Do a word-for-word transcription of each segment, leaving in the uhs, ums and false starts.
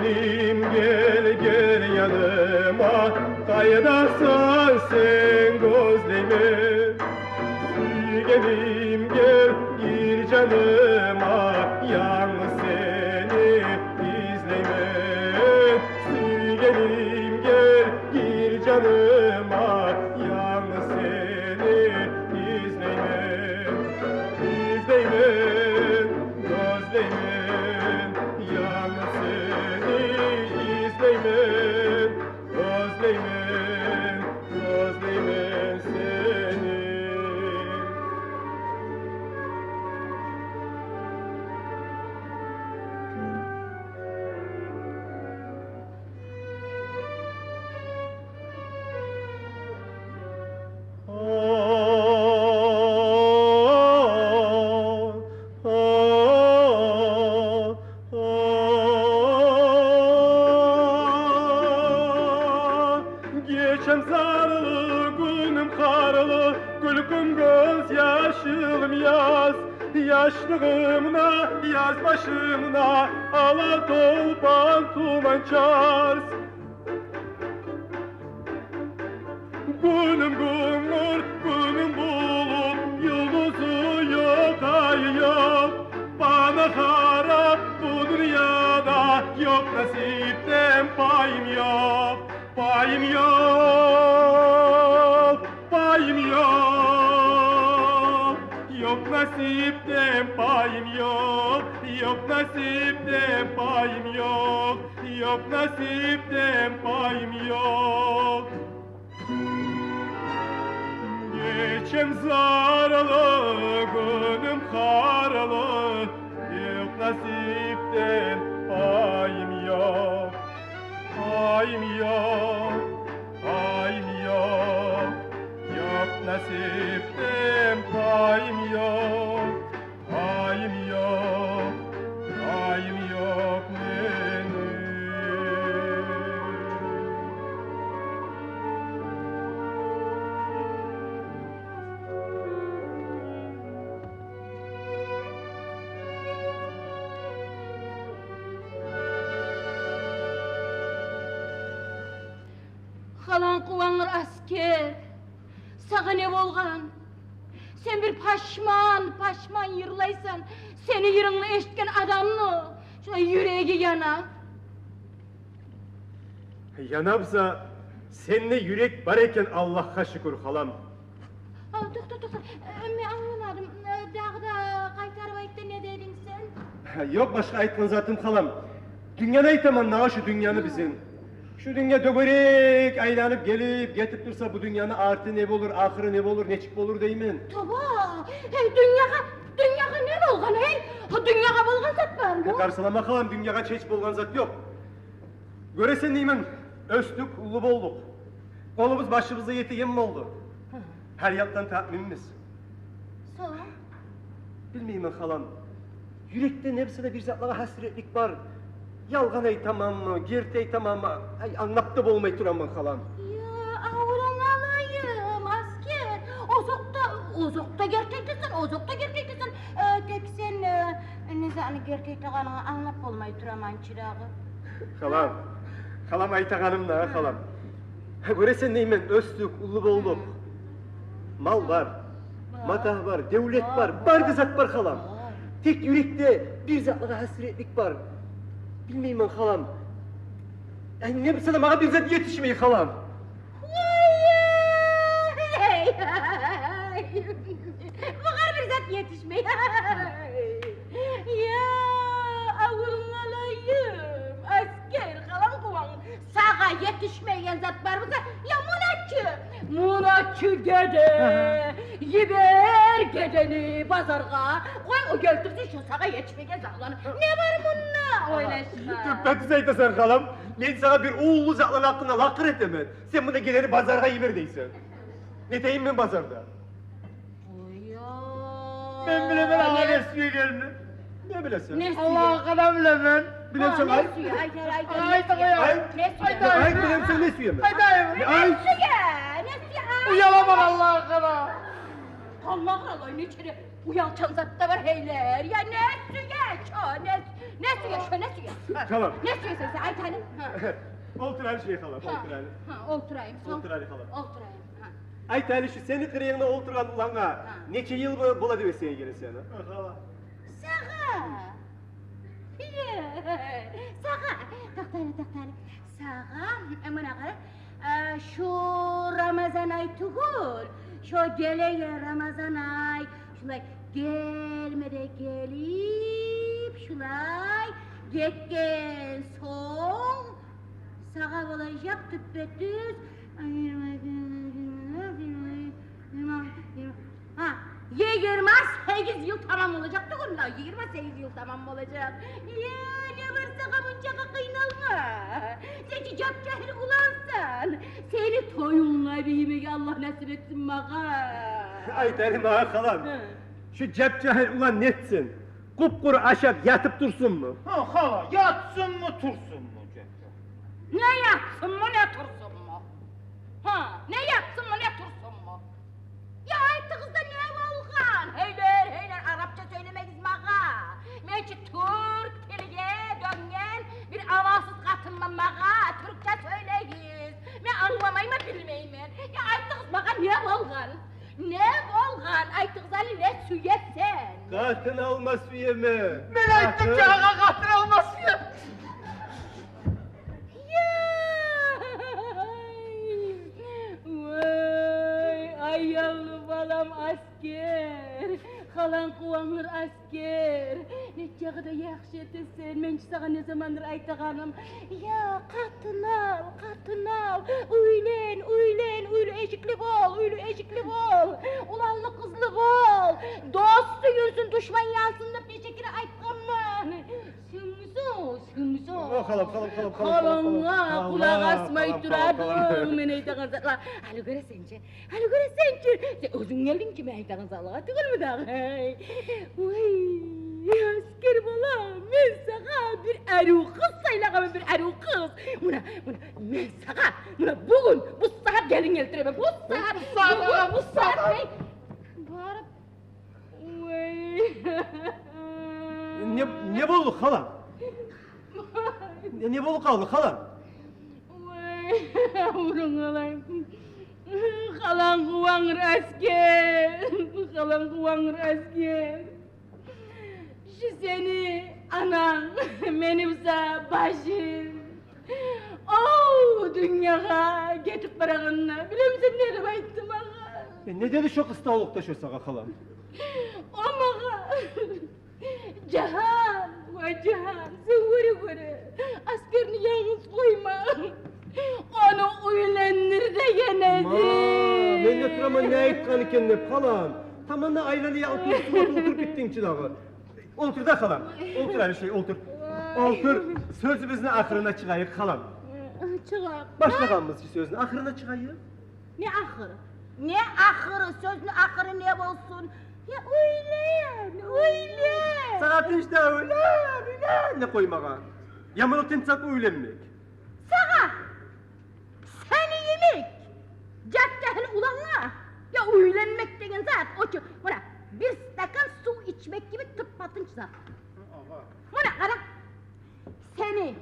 Гел, гел яныма, къайдасан сен, гёзлеймен. Сюйгеним, гел, гир жаныма, янгыз сени излеймен. Сюйгеним, гел, гир жаныма, янгыз сени излеймен. Излеймен, гёзлеймен, янгыз сени излеймен. Гёзлеймен, гёзлеймен сени. Гечем зарлы, гюнюм харлы, кюлкюм гёз, яшылым яз. Яшлыгъымда, яз башымда, ала толпан, туман, чарс. Гюнюм гюнгюрт, гюнюм булут, юлдузу ёкъ, айы ёкъ. Бана харап бу дюньяда, ёкъ насипден пайым ёкъ, пайым ёкъ, пайым ёкъ. Ёкъ насипден пайым ёкъ, ёкъ насипден пайым ёкъ, ёкъ насипден пайым ёкъ. Гечем зарлы, гюнюм харлы, ёкъ насипден пайым ёкъ, пайым ёкъ, пайым ёкъ. Ёкъ насипден пайым ёкъ, пайым ёкъ, пайым ёкъ мени. Халам къувангъыр, Аскер. Сагъа не болгъан? Сен бир пашман, пашман йырлайсан. Сени йырынгны эшитген адамны шулай юреги яна. Яна буса, сенде юрек бар экен, Аллагьгъа шюкюр, халам. А, токъта, токъта. Э, мен англамадым. Э, дагъы да къайтарып айт да, не дединг сен? Ёкъ башгъа айтгъан затым, халам. Дюньяны айтаман, нагъа шу дюньяны бизин. Шу дюнья дёгерек айланып гелип, гетип турса, бу дюньяны арты не болур, ахыры не болур, нечик болур деймен. Тоба! Эй, дюньягъа, дюньягъа не болгъан, эй? О дюньягъа болгъан зат бармы? Къарсалама, халам, дюньягъа гьеч болгъан зат ёкъ. Гёресен деймен, оьсдюк, уллу болдукъ. Къолубуз башыбызгъа етеген болду. Гьар якъдан таъминбиз. Сонг? Билмеймен, халам. Юрекде не буса да бир затлагъа гьасиретлик бар. Ялгъан айтаманмы, герти айтаманмы, ай, англап да болмай тураман, халам. Я, аврунгну алайым, Аскер. Озокъда, озокъда герти айтасан, озокъда герти айтасан. Э, тек сен, э, не затны герти айтагъанынгны англап болмай тураман, чырагъым. Халам, халам, айтагъаным да, халам. Гьа, гёресен деймен, оьсдюк, уллу болдукъ. Мал бар, матагь бар, девлет бар, бар да зат бар, халам. Тек юрекде бир затлагъа гьасиретлик бар. Билмеймен, халам. Ай, не буса да магъа бир зат етишмей, халам. Ой, ай, ай. Магъа бир зат етишмей. Я, аврунгну алайым, Аскер, халам къуван. Сагъа етишмейген зат бар буса, я, муна чы, муна чы геде. Йибер гедени базаргъа, къой, о гелтирсин шо сагъа етишмейген затланы. Не бар мунда ойлашгъан? Тюппе-тюз айтасан, халам. Мен сагъа бир уллу затланы гьакъында лакъыр этемен. Сен муна гедени базаргъа йибер дейсен. Не этейим мен базарда? Ой, я. Мен билемен, агъа, не сюегенни. Не билесен? Не сюе? Аллагь, къана билемен. Билемсен, айт. Не сюе? Айт, айт, айт, не сюе? Айт, айт, айт. Айт, билемсен, не сюемен? Айт, айт. Не айт? Сюе? Не сюе? Айт. Уяламан, Аллагь, къана. Аллагь, Аллагь, нечеде уялчан зат да бар гьейлер. Я, не сюе чо, не сюе? Не сюе, шо не сюе? Халам. Не сюесен сен, айт гьали. Гьа. Олтур гьали, шей, халам, гьа, олтур гьали. Гьа, олтурайым, сонг. Олтур гьали, халам. Олтурайым, гьа. Айт гьали, шу сени къырыйынгда олтургъан улангъа, гьа, нече йыл бо-, бола деп эсинге геле сени? Халам. Сагъа. Сагъа. Токъта гьали, токъта гьали. Сагъа, э, муна къара. Э, шу Рамазан ай тюгюл, шо гелеген Рамазан ай, шулай гелме де гелип, шулай гетген сонг, сагъа болажакъ тюппе-тюз Гьа, йигирма сегиз йыл тамам болажакъ тюгюлмю? Йигирма сегиз йыл тамам болажакъ. Э, не бар сагъа мунчакъы къыйналма? Сен чи жап-жагьил улансан. Сени тоюнга бийимеге Аллагь насип этсин магъа. Айт гьали магъа, халам. Гьа. Шу жап-жагьил улан не этсин? Къуп-къуру ашап ятып турсунму? Гьа, халам, ятсынмы, турсунму, жап-жагьил? Не ятсынмы, не турсунму? Гьа, не ятсынмы, не турсунму? Я айтыгъыз да, не болгъан? Гьейлер, гьейлер, арапча сёйлемегиз магъа. Мен чи тюрк тилине дёнген бир амалсыз къатынман, магъа тюркче сёйлегиз. Мен англамайман, билмеймен. Я айтыгъыз магъа, не болгъан? Не болгъан? Айтыгъыз гьали, не сюесен? Къатын алма сюемен. Мен айтдым чи сагъа, къатын алма сюемен. Яй! Вай, аявлу балам Аскер, халанг къувангъыр, Аскер. Нечакъы да яхшы этесен. Мен чи сагъа не замандыр айтагъаным: я, къатын ал, къатын ал, уьйлен, уьйлен, уьйлю-эшикли бол, уьйлю-эшикли бол, уланлы-къызлы бол. Дос сююнсюн, душман ялсин деп нече керен айтгъанман. Сюймюсюз, сюймюсюз? О, халам, халам, халам, халам, халам, халам. Халангъа къулакъ асмай турадынг, халам, халам, мен айтагъан затлагъа. Гьали гёресен чи, гьали гёресен чи. Сен оьзюнг гелдинг чи мен айтагъан затлагъа, тюгюлмю дагъы? Ой, Аскер балам, мен сагъа бир арив къыз сайлагъанман, бир арив къыз. Муна, муна, мен сагъа, муна бугюн, бу сагьат гелин гелтиремен. Бу сагьат, бу сагьат, бугюн, бу сагьат, гьей. Барып Ой. Не, не болду, халам? Не, не болуп къалды, халам? Ой, аврунгъалай. Халанг къувангъыр, Аскер. Халанг къувангъыр, Аскер. Шу сени ананг, мени буса башым. О, дюньягъа гетип барагъанда, билемисен, не деп айтды магъа? Э, не деди шо къыставлукъда шо сагъа, халам? О магъа: «Жагьан, ва Жагьан, сен гёре-гёре, Аскерни янгыз къойма. Ону уьйлендир», — деген эди. Ма, мен де тураман, не айтгъан экен деп, халам. Таман да айлана, я, олтуруп, олтуруп гетдинг чи дагъы. Олтур да, халам. Олтур, Алишей, олтур. Олтур. Сёзюбюзню ахырына чыгъайыкъ, халам. Чыгъайыкъ. Башлагъанбыз чы сёзню, ахырына чыгъайыкъ. Не ахыры? Не ахыры? Сёзню ахыры не болсун? Я, уьйлен, уьйлен. Сагъа тынч да уьйлен, уьйлен деп къоймагъа. Я муну тынч затмы уьйленмек? Сагъа! Сени йимик жат-жагьил улангъа, я, уьйленмек деген зат, о чу, муна, бир стакан сув ичмек йимик тып-тынч зат. Муна къара, сени,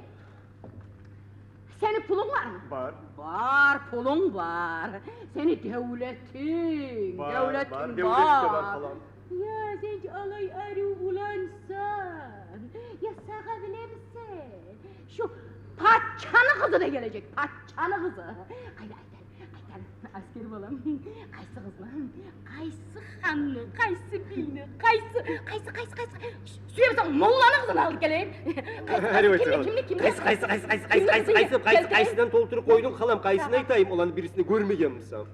сени пулунг бармы? Бар. Бар, пулунг бар. Сени девлетинг, бар, девлетинг бар, бар. Девлет де бар, халам. Я, сен чи алай арив улансан. Я, сагъа, билемисен, шу пачаны къызы да гележек, пачаны къызы. Къайда, айт гьали, айт гьали, Аскер балам, къайсы къызны, къайсы ханны, къайсы бийни, къайсы, къайсы, къайсы, къайсы? Сюемисен, молланы къызын алып гелейим. Къайсы, къайсы, кимни, кимни, кимни? Къайсы, къайсы, къайсы, къайсы, къайсы, къайсы, къайсы, къайсыдан толтуруп къойдунг, халам, къайсын айтайым, оланы бирисин де гёрмегенмисен?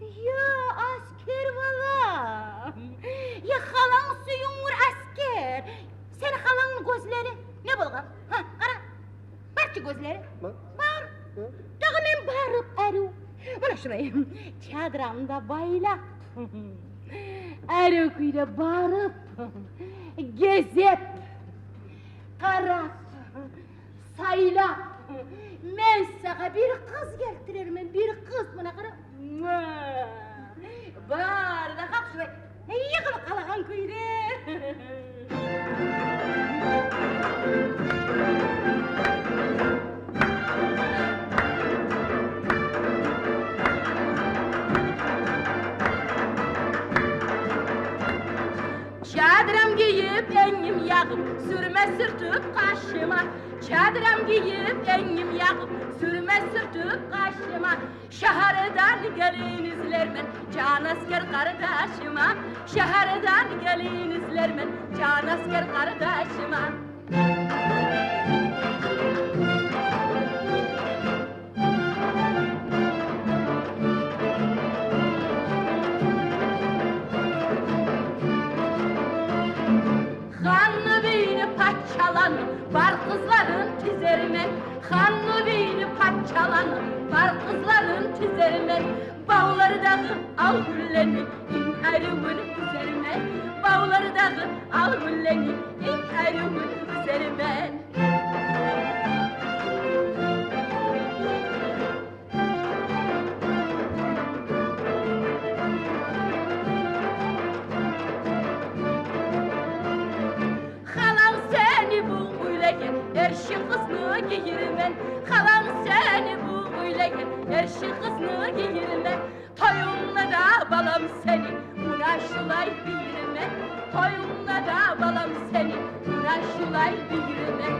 Я, Аскер балам, я, халанг сююнгюр, Аскер. Сени халангны гёзлери не болгъан? Гьа, къара. Бар чы гёзлери. Бар. Бар. Бар. Дагъы мен барып арив, муна шулай чадрамда байлап, арив кюйде барып, гезип, къарап, сайлап, мен сагъа бир къыз гелтирермен, бир къыз, муна къара. Бары да къап шулай йыгъылып къалагъан кюйде. Сюртюп къашыма, чадрам гийип, энгим ягъып, сюрме сюртюп къашыма. Шагьардан гелин излермен, жан аскер къардашыма. Шагьардан гелин излермен, жан аскер къардашыма. Ханны бийни, пачаланы бар къызларын тизермен. Ханны бийни, пачаланы бар къызларын тизермен. Бавлардагъы ал гюллени инг аривюн уьзермен. Бавлардагъы ал гюллени инг аривюн уьзермен. Халанг сени бу уьйлеген эрши къызны гийирмен. Халанг сени бу уьйлеген эрши къызны гийирмен. Тоюнгда да, балам, сени муна шулай бийирмен. Тоюнгда да, балам, сени муна шулай бийирмен.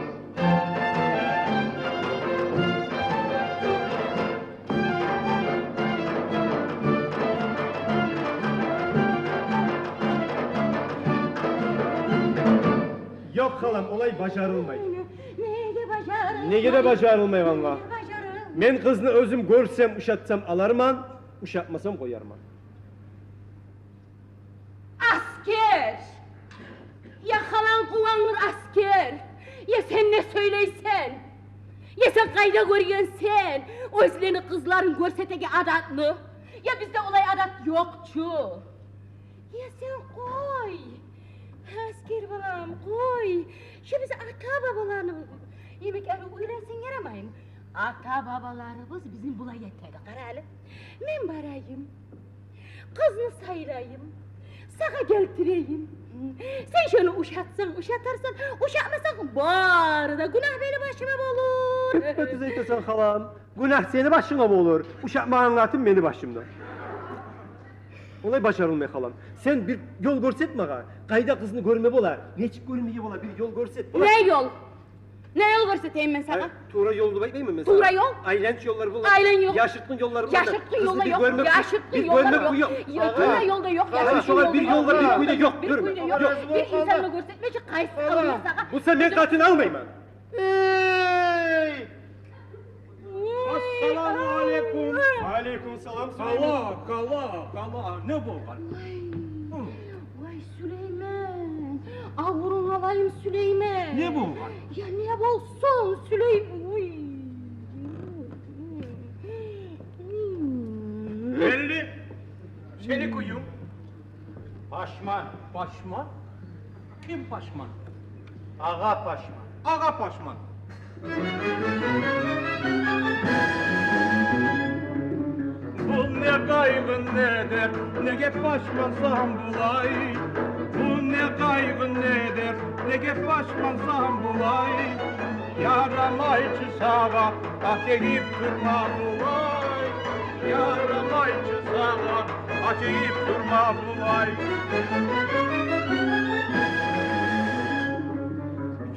Ёкъ, халам, олай бажарылмай. Неге бажарылмай? Неге де бажарылмай, валлагь. Неге бажарылмай? Мен къызны оьзюм гёрсем, ушатсам, аларман, ушатмасам, къоярман. Аскер! Я халанг къувангыр, Аскер! Я сен не сёйлейсен? Я сен къайда гёргенсен оьзлени къызларын гёрсетеген адатны? Я бизде олай адат ёкъ чу. Я сен къой, Аскер балам, къой. Шу биз ата-бабаланы йимик, аны уьйренсенг ярамаймы? Ата-бабаларыбыз бизин булай этеди, къара гьали. Мен барайым, къызны сайлайым, сагъа гелтирейим. Сен шону ушатсанг, ушатарсан, ушатмасанг, бары да гюнагь мени башыма болур. Гёппе-тюз айтасан, халам. Гюнагь сени башынга болур, ушатмагъан къатын мени башымда. Олай бажарылмай, халам. Сен бир ёл гёрсет магъа, къайда къызны гёрме бола, нечик гёрмеге бола, бир ёл гёрсет. Бола. Не ёл? Не ёл гёрсетейим мен сагъа? Ай, тувра ёл деп айтмайман мен сагъа. Тувра ёл? Айланч ёллар бола. Айланч ёл. Яшыртгъын ёллар бола. Яшыртгъын ёллар ёкъ. Къызны бир гёрме, яшыртгъын ёллар ёкъ. Тувра ёл да ёкъ. Агъа, агъа, шогъар бир ёл да бир кюй де ёкъ. Бир кюй де ёкъ. Бир инсангъа гёрсетмежек, къайсы къылмас сагъа. Буса мен къатын алмайман. Эй! Ассаламу алейкум. Алейкум салам, Сулейман. Къала, къала, къала, не болгъан? Вай, вай, Сулейман. Авурунг алайым, Сулейман. Не болгъан? Я не болсун, Сулейман? Ой. Белли, сени кююнг. Пашман. Пашман? Ким пашман? Агъа пашман. Агъа пашман. Бу не къайгъы, не дерт, неге пашмансан булай? Бу не къайгъы, не дерт, неге пашмансан булай? Ярамай чы сагъа атайып турма булай. Ярамай чы сагъа атайып турма булай.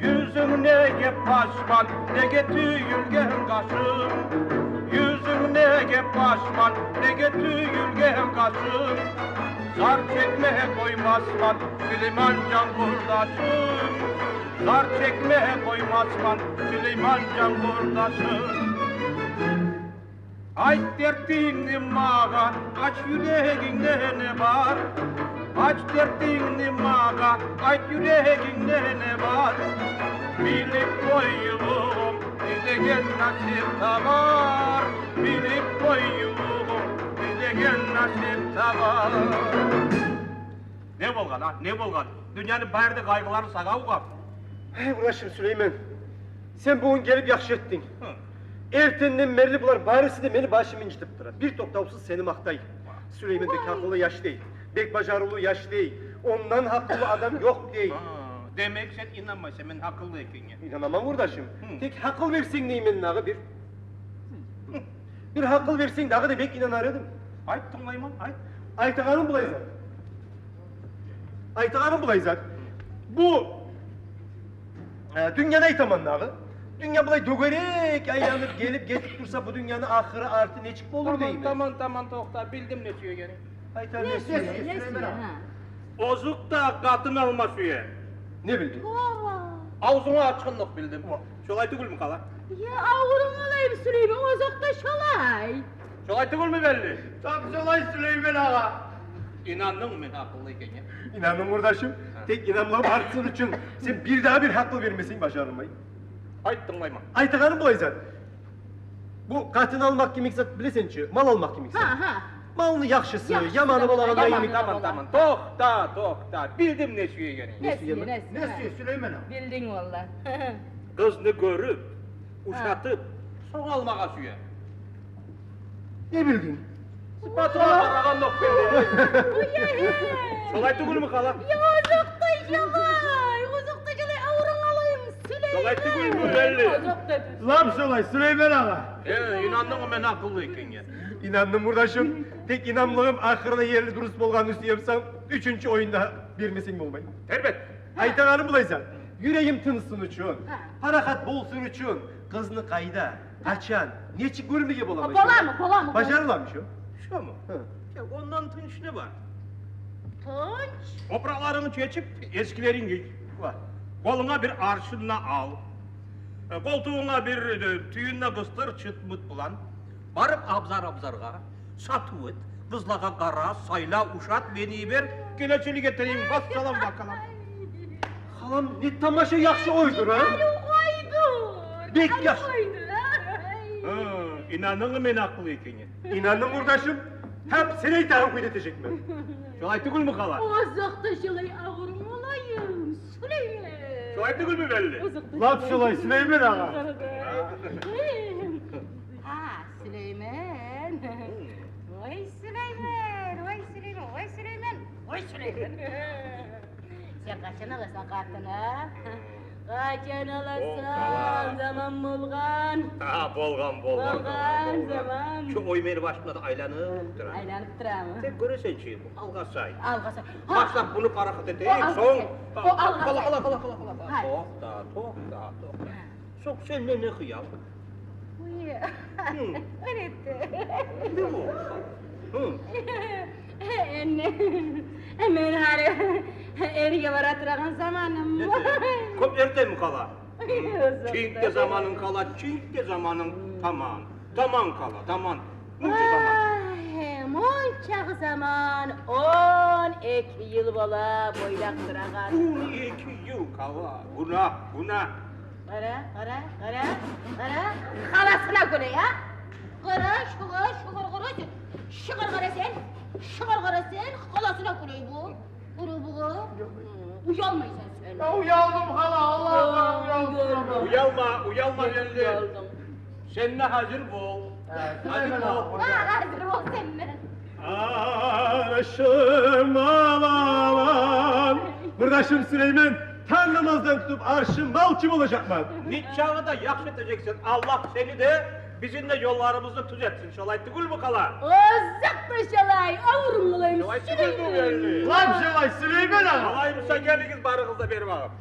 Юзюнг неге пашман, неге тюйюлген къашынг? Юзюнг неге пашман, неге тюйюлген къашынг? Зар чекме къоймасман, Сулейманжан къурдашым. Зар чекме къоймасман, Сулейманжан къурдашым. Айт дертингни магъа, ач юрегингде не бар? Ач дертингни магъа, айт юрегингде не бар? Билип къой, ювугъум, излеген насип табар. Билип къой, ювугъум, излеген насип табар. Не болгъан, а? Не болгъан? Дюньяны бары да къайгъылары сагъа угъар. Гьей, къурдашым Сулейман, сен бугюн гелип яхшы этдинг. Гьы. Эртенден берли булар барысы да мени башымны инжитип тура. Бир токътавсуз сени макътай. Сулейман бек гьакъыллы яш дей. Бек бажарывлу яш дей. Ондан гьакъыллы адам ёкъ дей. Гьа, демек, сен инанмайсан мен гьакъыллы экенге. Инанаман, къурдашым. Гьы. Тек гьакъыл берсенг деймен дагъы бир. Бир гьакъыл берсенг, дагъы да бек инанар эдим. Айт, тынглайман, айт. Айтагъаным булай зат. Айтагъаным булай зат. Бу Э, дюньяны айтаман дагъы. Дюнья булай дёгерек айланып, гелип, гетип турса, бу дюньяны ахыры, арты нечик болур деймен. Таман, таман, таман, токъта, билдим не сюегенинг. Айта, не сюегенинг? Озокъда, къатын алма сюе. Не билдинг? Авзунга ачгъанлыкъ билдим. Шолай тюгюлмю, къала? Я, аврунгну алайым, Сюлеймен, озокъда шолай. Шолай тюгюлмю, Белли? Тап шолай, Сюлеймен агъа. Инандынгмы мен гьакъыллы экенге? Инандым, къурдашым. Тек инанмагъым артсын учун сен бир дагъы бир гьакъыл бермесенг, бажарылмай. Айт, тынглайман. Айтагъаным булай зат. Бу къатын алмакъ кимик зат, билесен чи, мал алмакъ кимик зат. Гьа, гьа. Малны яхшысы, яманы болагъанда йимик. Таман, таман. Токъта, токъта. Билдим не сюегенинг. Не сюе, Сюлеймен? Билдинг валлагь. Къызны гёрюп, ушатып, сонг алмагъа сюе. Не билдинг? Сыпатына къарагъан окъ билдинг. Шолай тюгюлмю, къала? Я, озокъда шолай, озокъда шолай, аврунгну алайым, Сюлеймен. Шолай тюгюлмю, Белли? Лап шолай, Сюлеймен агъа. Э, инандынгмы мен гьакъыллы экенге? Инандым, къурдашым. Тек инамлыгъым ахырына ерли дурус болгъанны сюемсен, уьчюнчю оюнда бермесенг болмай. Гьербет. Айтагъаным булай зат. Юрегим тынсын учун, парахат болсун учун, къызны къайда, къачан, нечик гёрмеге боламы? Боламы, боламы? Бажарыламы шо? Шому? Гьа. Я, ондан тынч не бар? Тынч. Опуракъларынгны чечип, эскилеринг гий. Ва. Къолунга бир аршын да ал. Э, къолтугъунга бир, э, тююн де къыстыр чыт-мыт булан. Барып абзар-абзаргъа, сатыв эт, къызлагъа къара, сайла, ушат, мени йибер, гелечилик этейим, вассалам, вакалам. Халам, не тамаша яхшы ойдур, а? Бек яхшы. Гьы, инандынгмы мен гьакъыллы экенге? Инандым, къурдашым. Гьап сен айтагъан кюйде этежекмен. Шолай тюгюлмю, къала? Озокъда шолай, аврунгну алайым, Сюлеймен. Шолай тюгюлмю, Белли? Лап шолай, Сюлеймен агъа. Гьа, Сюлеймен. Ой, Сюлеймен, ой, Сюлеймен, ой, Сюлеймен, ой, Сюлеймен. Сен къачан аласан къатын, а? Къачан аласан? Заман болгъан. Гьа, болгъан, болгъан. Болгъан заман. Шо ой мени башымда да айланып тура. Айланып турамы? Сен гёресен чи, бу алгъасай. Алгъасай. Башлап муну парахат этейик, сонг. О, алгъасай. Къала, къала, къала, къала, къала. Токъта, токъта, токъта. Сонг сенде не хыял? Уй. Гьы. Гьы. Энни, мен гьали эрге бара турагъан заманым. Кёп эртеми, къала? Гьы. Чинк де заманынг, къала, чинк де заманынг. Таман. Таман, къала, таман. Мунча заман. Ай, мунча заман, он эки йыл бола бойлап турагъан. Он эки йыл, къала. Гюнагь, гюнагь. Къара, къара, къара, къара. Халасына гюлей, а? Къара, шугъар, шугъар къара сен. Шугъар къара сен, шугъар къара сен, халасына гюлей бу. Къуру бугъу. Уялмайсан сен. Я, уялдым, хала, Аллагьдан уялдым. Уялма, уялма, Белли. Сен де гьазир бол. Гьазир бол. Гьа, гьазир бол сен де. Аршын мал алан. Къурдашым Сюлеймен, танг намаздан тутуп аршын малчы болажакъман. Нечакъы да яхшы этежексен. Аллагь сени де, бизин де ёлларыбызны тюзетсин. Шолай тюгюлмю, къала? Озокъда шолай, аврунгну алайым, Сюлеймен. Шолай тюгюлмю, Белли? Лап шолай, Сюлеймен агъа. Алай буса, гелигиз, барыгъыз да бери багъып.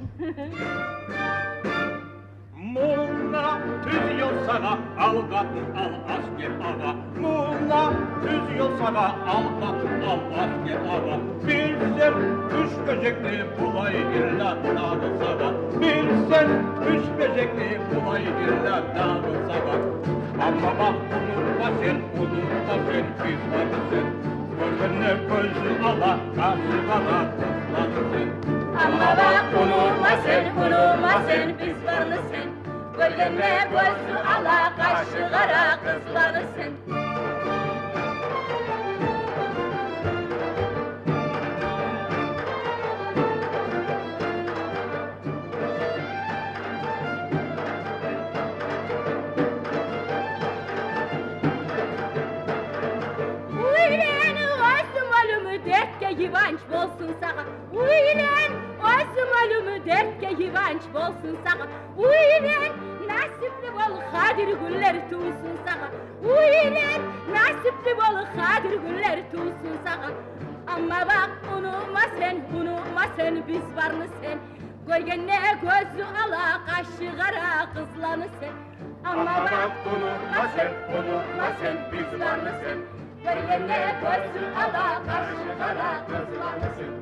Муна тюз ёл сагъа, ал къатын, ал аскер агъа. Муна тюз ёл сагъа, ал къатын, ал аскер агъа. Билсенг уьч бежекни булай йылла дагъы сагъа. Билсенг уьч бежекни булай йылла дагъы сагъа. Амма бакъ, унутма сен, унутма сен, биз бармы сен? Гёргенде гёзю ала, къашы къара къызланы сен. Амма бакъ, унутма сен, унутма сен, биз бармы сен? Гёргенде гёзю ала, къашы къара къызланы сен. Уьйлен, оьзюм оьлюм, дертге юванч болсун сагъа. Уьйлен, оьзюм оьлюм, дертге юванч болсун сагъа. Уьйлен, насипли бол, къадир гюнлер тувсун сагъа. Уьйлен, насипли бол, къадир гюнлер тувсун сагъа. Амма бакъ, унутма сен, унутма сен, биз бармы сен? Гёргенде гёзю ала, къашы къара къызланы сен. Амма бакъ, унутма сен, унутма сен, биз барны сен. Гёргенде гёзю ала, къашы къара къызланы сен.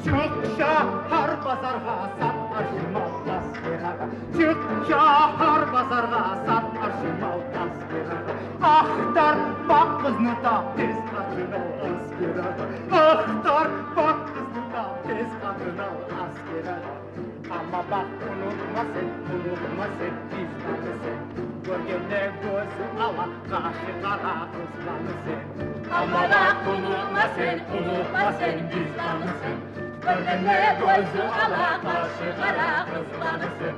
Чыкъ шагьар базаргъа, сат аршын мал, тас герагъа. Чыкъ шагьар базаргъа, сат аршын мал, тас герагъа. Ахтар бакъ къызны тап, тез къатын ал, ас герагъа. Ахтар бакъ къызны тап, тез къатын ал, ас герагъа. Амма бакъ, унутма сен, унутма сен, биз барны сен. Гёргенде гёзю ала, къашы къара къызланы сен. Амма бакъ, унутма сен, унутма сен, биз барны сен. Гёргенде гёзю ала, къашы къара къызланы сен.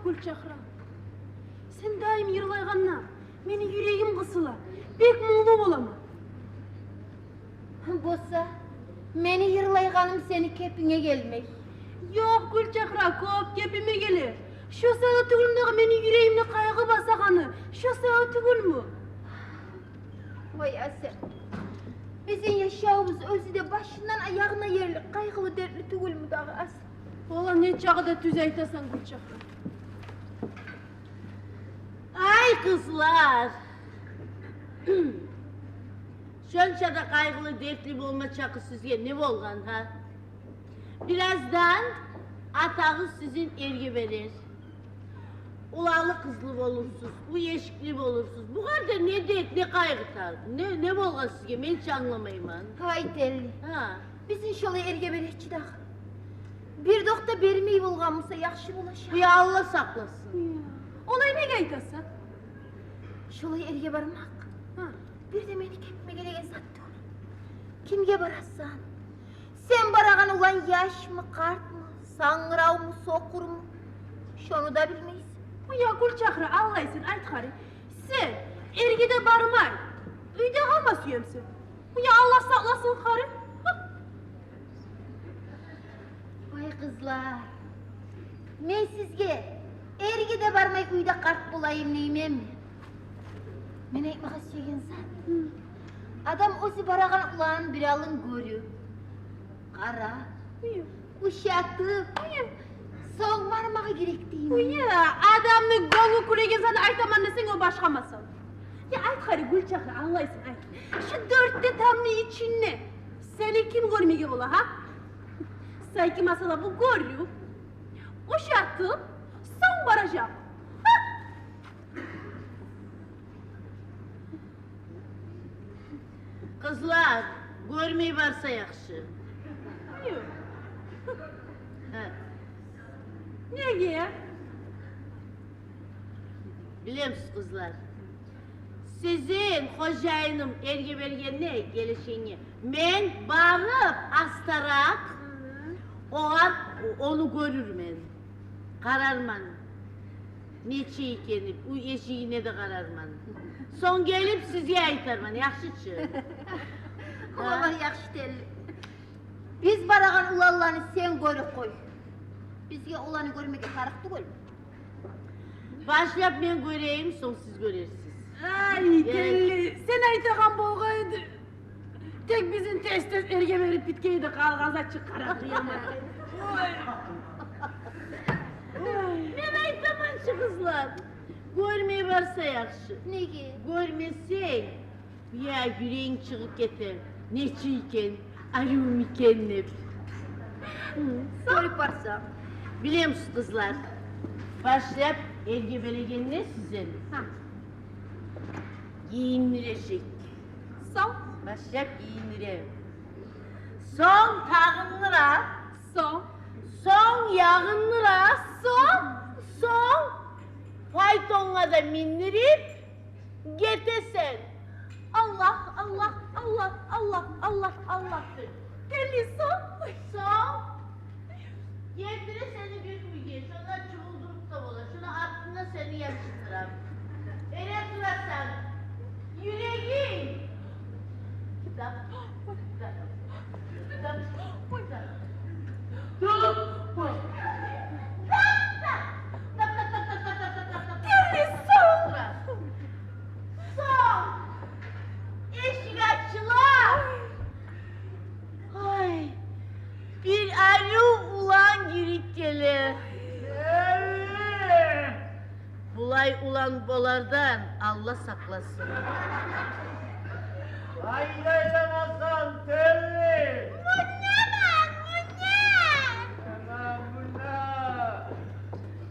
Гюлчагьра, сен даим йырлайгъанда мени юрегим къысыла, бек мунглу боламан. Болса, мени йырлайгъаным сени кепинге гелмей. Ёкъ, Гюлчагьра, кёп кепиме геле. Шо саялы тюгюлмю дагъы мени юрегимни къайгъы басагъаны, шо саялы тюгюлмю? Вай, Асет, бизин яшавубуз оьзю де башындан аягъына ерли къайгъылы, дертли тюгюлмю дагъы, Асет? Валлагь, не чакъы да тюз айтасан, Гюлчагьра. Ай, къызлар! Шонча да къайгъылы, дертли болма чакъы сизге не болгъан, гьа? Бираздан атагъыз сизин эрге берер. Уланлы-къызлы болурсуз, уьй-эшикли болурсуз. Бугъар да не дерт, не къайгъы тар? Не, не болгъан сизге? Мен чи англамайман. Гьай, Телли. Гьа. Бизин шолай эрге бере чи дагъы. Бир де окъ да бермей болгъан буса, яхшы болажакъ. Я Аллагь сакъласын. Я. Олай неге айтасан? Шолай эрге бармакъ, гьа, бир де мени кепиме гелеген зат тюгюл. Кимге барасан? Сен барагъан улан яшмы, къартмы, сангыравму, сокъурму? Шону да билмейсен. Я, Гюлчагьра, алгъайсын, айт хари. Сен эрге де бармай, уьйде къалма сюемисен? Я, Аллагь сакъласын хари. Вай, къызлар, мен сизге эрге де бармай, уьйде къарт болайым дейменми? Мен айтмагъа сюеген зат, адам оьзю барагъан уланын бир алын гёрюп, къарап, ушатып, сонг бармагъа герек деймен. Уя, адамны гёнгю кюлеген затны айтаман десенг, о башгъа масъала. Я, айт хари, Гюлчагьра, алгъайсын, айт. Шу дёрт де тамны ичинде сени ким гёрмеге бола, гьа? Сайки масъала бу гёрюп, ушатып, сонг баражакъ. Гьа? Къызлар, гёрмей барса яхшы. Неге? Билемисиз, къызлар, сизин хожайыным эрге бергенде, гелешгенде, мен барып астаракъ огъар, ону гёрюрмен. Къарарман, нечик экени, уьй-эшигине де къарарман. Сонг гелип сизге айтарман, яхшы чы? Олай яхшы, Телли. Биз барагъан уланланы сен гёрюп къой. Бизге оланы гёрмеге тарыкъ тюгюл. Башлап мен гёрейим, сонг сиз гёрерсиз. Ай, Телли, сен айтагъан болгъай эди. Тек бизин тез-тез эрге берип битгей эди, къалгъан зат чыкъ къара къыямат. Ой. Мен айтаман чы, къызлар, гёрмей барса яхшы. Неге? Гёрмесенг, я, юрегинг чыгъып гете, нечик экен, арив микен деп. Гёрюп барса. Билемисиз, къызлар, башлап эрге берегенде сизин гийиндирежек. Сонг? Башлап гийиндире. Сонг тагъындыра. Сонг? Сонг ягъындыра. Сонг? Сонг файтонгъа да миндирип, гетесен. Аллагь, Аллагь, Аллагь, Аллагь, Аллагь, Аллагь. Гелди сонг. Сонг гелтире сени бир уьйге, шонда чугъулдуруп да бола, шону артында сени ятышдыра. Эре турасан, юрегинг. Сонг эшик ачыла. Ай, бир арив улан гирип геле. Булай улан болардан Аллагь сакъласын. Къайда айланасан, Телли? Мунда, мунда. Мунда, мунда.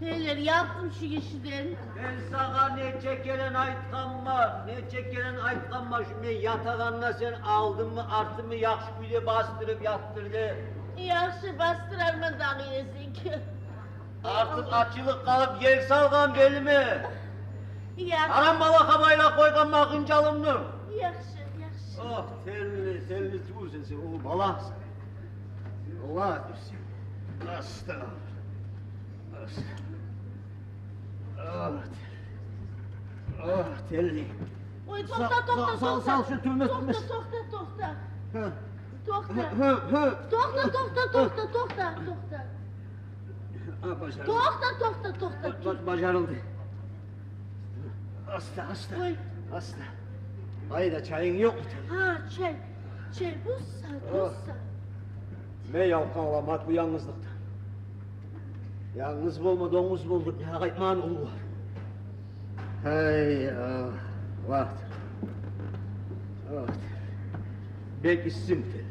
Гьейлер, яттым шу гишиден. Мен сагъа нече керен айтгъанман, нече керен айтгъанман, шу мен ятагъанда сен алдымы, артымы яхшы кюйде бастырып ятдыр деп. Яхшы, бастырарман дагъы эсинге. Артыкъ ачылып къалып, ел салгъан белиме. Яхшы. Гьарам балагьгъа байлап къойгъанман хынжалымны. Яхшы, яхшы. Ох, Телли, Телли тюгюлсен сен, уллу балагьсан. Аллагь, дюрсен. Астагъфируллагь. Астагъфируллагь. Тели. Ой, токъта, токъта, токъта. Сал, сал, сал, шу тюбюне, тюбюне. Токъта, токъта, токъта. Гьа. Токъта. Гьа, гьа, гьа. Токъта, токъта, токъта, токъта, токъта. Гьа, бажарылды. Токъта, токъта, токъта. Ба-, ба-, бажарылды. Аста, аста. Ой. Аста. Къайда, чайынг ёкъму? Гьа, чай. Чай буса, буса. Мен ялкъаламат бу янгызлыкъдан. Янгыз болма, донгуз бол деп, я къайтман уллу. Гьей, а, вакъти. Вакъти. Бек исси бу тел.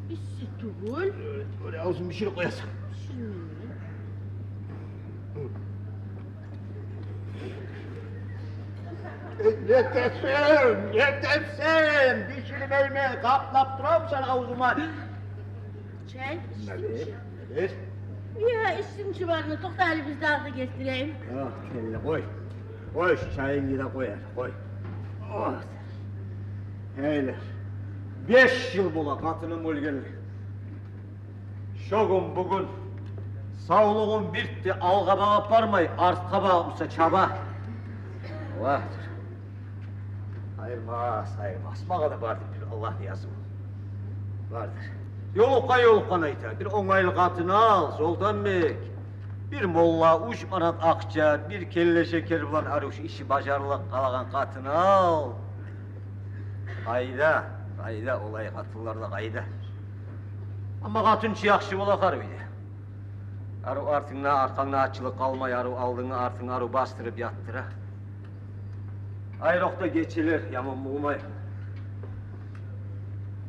Исси тюгюл. Оьле, оьле, авзун биширип къоясан. Биширмеймен. Э, не этесен, не этесен? Биширмеймен, къаплап турам сени авзунга. Чай ичдинг чи? Неме? Я, ичдим чи барны, токъта, гьали бир дагъы да гелтирейим. Ах, келли, къой. Къой, шу чайынгны да къой, къой. О. Гьейлер. Беш йыл бола къатыным оьлгенли. Шо гюн-бугюн савлугъун бирт де алгъа багъып бармай, артгъа багъып буса чаба. Вагь. Айырмас, айырмас. Магъа да бардыр бир Аллагьны языву. Бардыр. Ёлукъгъан, ёлукъгъан айта. Бир онгайлы къатын ал, Солтанбек. Бир молла, уьч манат акъча, бир келле шекер булан арив шу иши бажарылып къалагъан къатын ал. Къайда, къайда, олай къатынлар да къайда? Амма къатын чы яхшы бола гьар уьйде. Арив артынгда, аркъангда ачлыкъ къалмай, арив алдынгны, артынгны арив бастырып ятдыра. Айрокъда гечелер яман болмай.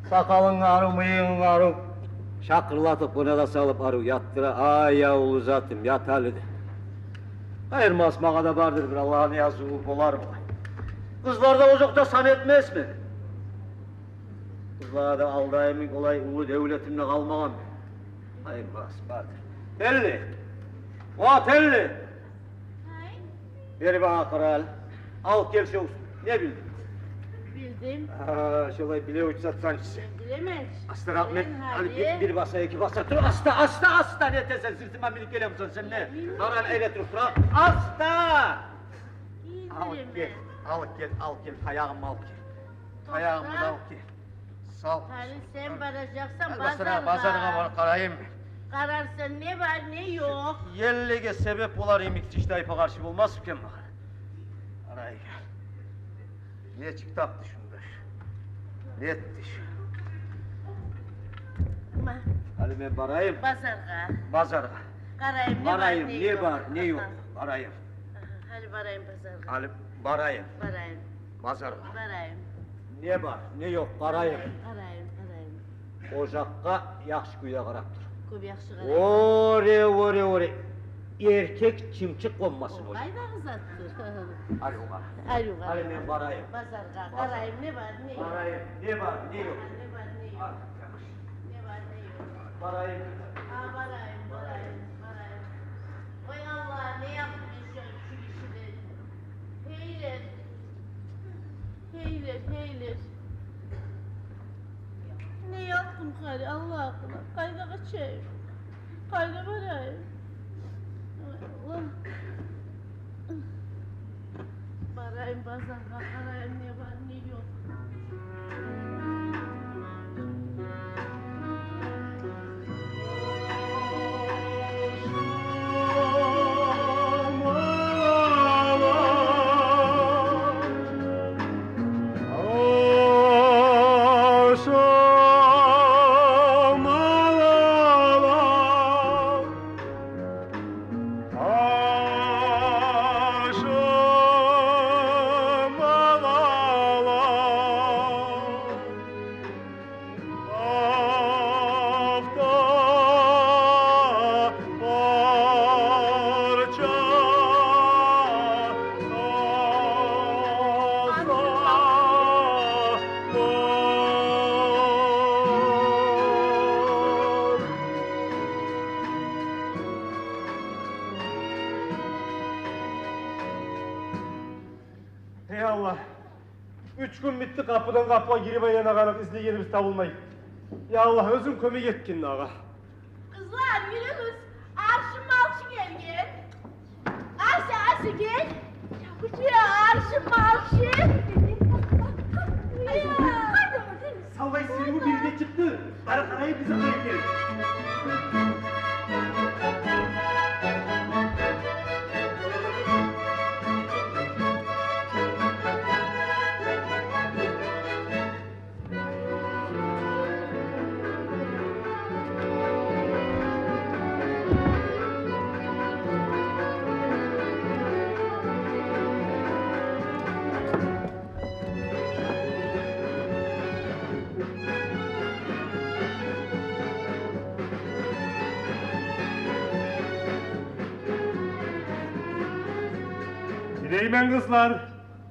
Сакъалынгны арив, мыйыгъынгны арив шакъырлатып, къына да салып арив ятдыра. Ай, я уллу затым, ят гьали де. Айырмас, магъа да бардыр бир Аллагьны языву, болар булай. Къызлар да озокъда сан этмесмен. Къызлагъа да алдайман, олай уллу девлетим де къалмагъан. Айырмас, бардыр. Тели. Ва, Тели. Гьай. Бери багъа къара гьали. Ал гел шо. Не билдинг? Билдим. А, шолай биле учсатсанчы. Мен билемен. Аста, рагьмет. Гьали бир, бир баса, эки баса. Тур, аста, аста, аста. Не этесен, сыртыма минип гелемисен сен, не? Къара гьали, эре туруп тура. Аста! Ал гел, ал гел, ал гел. Таягъымны ал гел. Таягъымны да ал гел. Сал. Гьали сен баражакъсан базаргъа. Базаргъа барып къарайым. Къарарсан, не бар, не ёкъ. Еллеге себеп болар йимик тиштайпа къаршы болмас экен магъа. Къарайым. Нечик тапды шунда? Не этди шу? Ма. Гьали мен барайым. Базаргъа. Базаргъа. Къарайым, не бар, не ёкъ. Барайым, не бар, не ёкъ. Къарайым. Агьа, гьали барайым базаргъа. Гьали барайым. Барайым. Базаргъа. Барайым. Не бар, не ёкъ, къарайым. Къарайым, къарайым. Ожакъгъа яхшы кюйде къарап тур. Кёп яхшы къарайым. Оре, оре, оре. Эркек чымчыкъ къонмасын ожакъгъа. Къайдагъы затдыр? Арив къара. Арив къара. Гьали мен барайым. Базаргъа. Базар. Къарайым, не бар, не ёкъ. Къарайым, не бар, не ёкъ. Не бар, не ёкъ. Гьа, яхшы. Не бар, не ёкъ. Барайым. Гьа, барайым, барайым, барайым. Ой, Аллагь, не яхшы иш шу гишилер. Гьейлер. Гьейлер, гьейлер. Не ятдым гьали, Аллагь, къайда къачайым? Къайда барайым? Ой, Аллагь. Барайым базаргъа, къарайым, не бар, не ёкъ. Эй Аллагь, уьч гюн битди, къапудан къапугъа гирип айланагъаныкъ, излегенибиз табылмай. Я Аллагь, оьзюнг кёмек этгин дагъы. Къызлар, юрюгюз, Аршын малчы гелген. Ася, Ася, гел. Я, Аршын малчы. Савлай сиру бирге чыкъды. Къара, къарай, бизге къарай гел. Гелеймен, къызлар.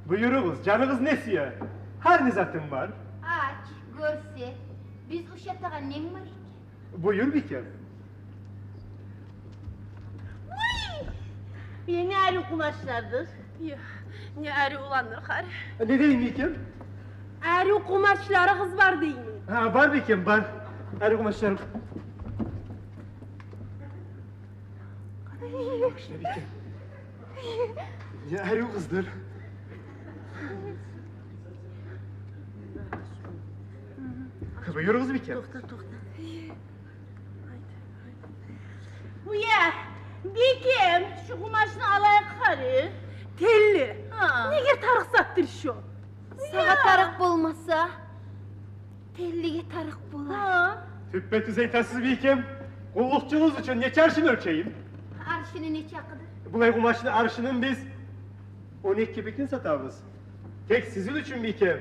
Буюругъуз, жаныгъыз не сюе? Гьар не затым бар. Ач, гёрсет. Биз ушатагъан ненг бар экен? Буюр, бийкем. Уй! Э, не арив къумачлардыр. Э, не арив уланлар, къара. Не дейим, бийкем? Арив къумачларыгъыз бар деймен. Гьа, бар, бийкем, бар. Арив къумачларым. Къара, бийкем. Не арив къызлар. Буюругъуз, бийкем. Токъта, токъта. Уя, бийкем, шу къумачны алайыкъ гьали. Телли. Гьа. Неге тарыкъ затдыр шу? Сагъа тарыкъ болмаса, Теллиге тарыкъ болар. Гьа. Тюппе-тюз айтасыз, бийкем. Къуллукъчугъуз учун нече аршин оьлчейим? Аршини нечакъыдыр? Булай къумачны аршинин биз он эки кепекден сатабыз. Тек сизин учун, бийкем,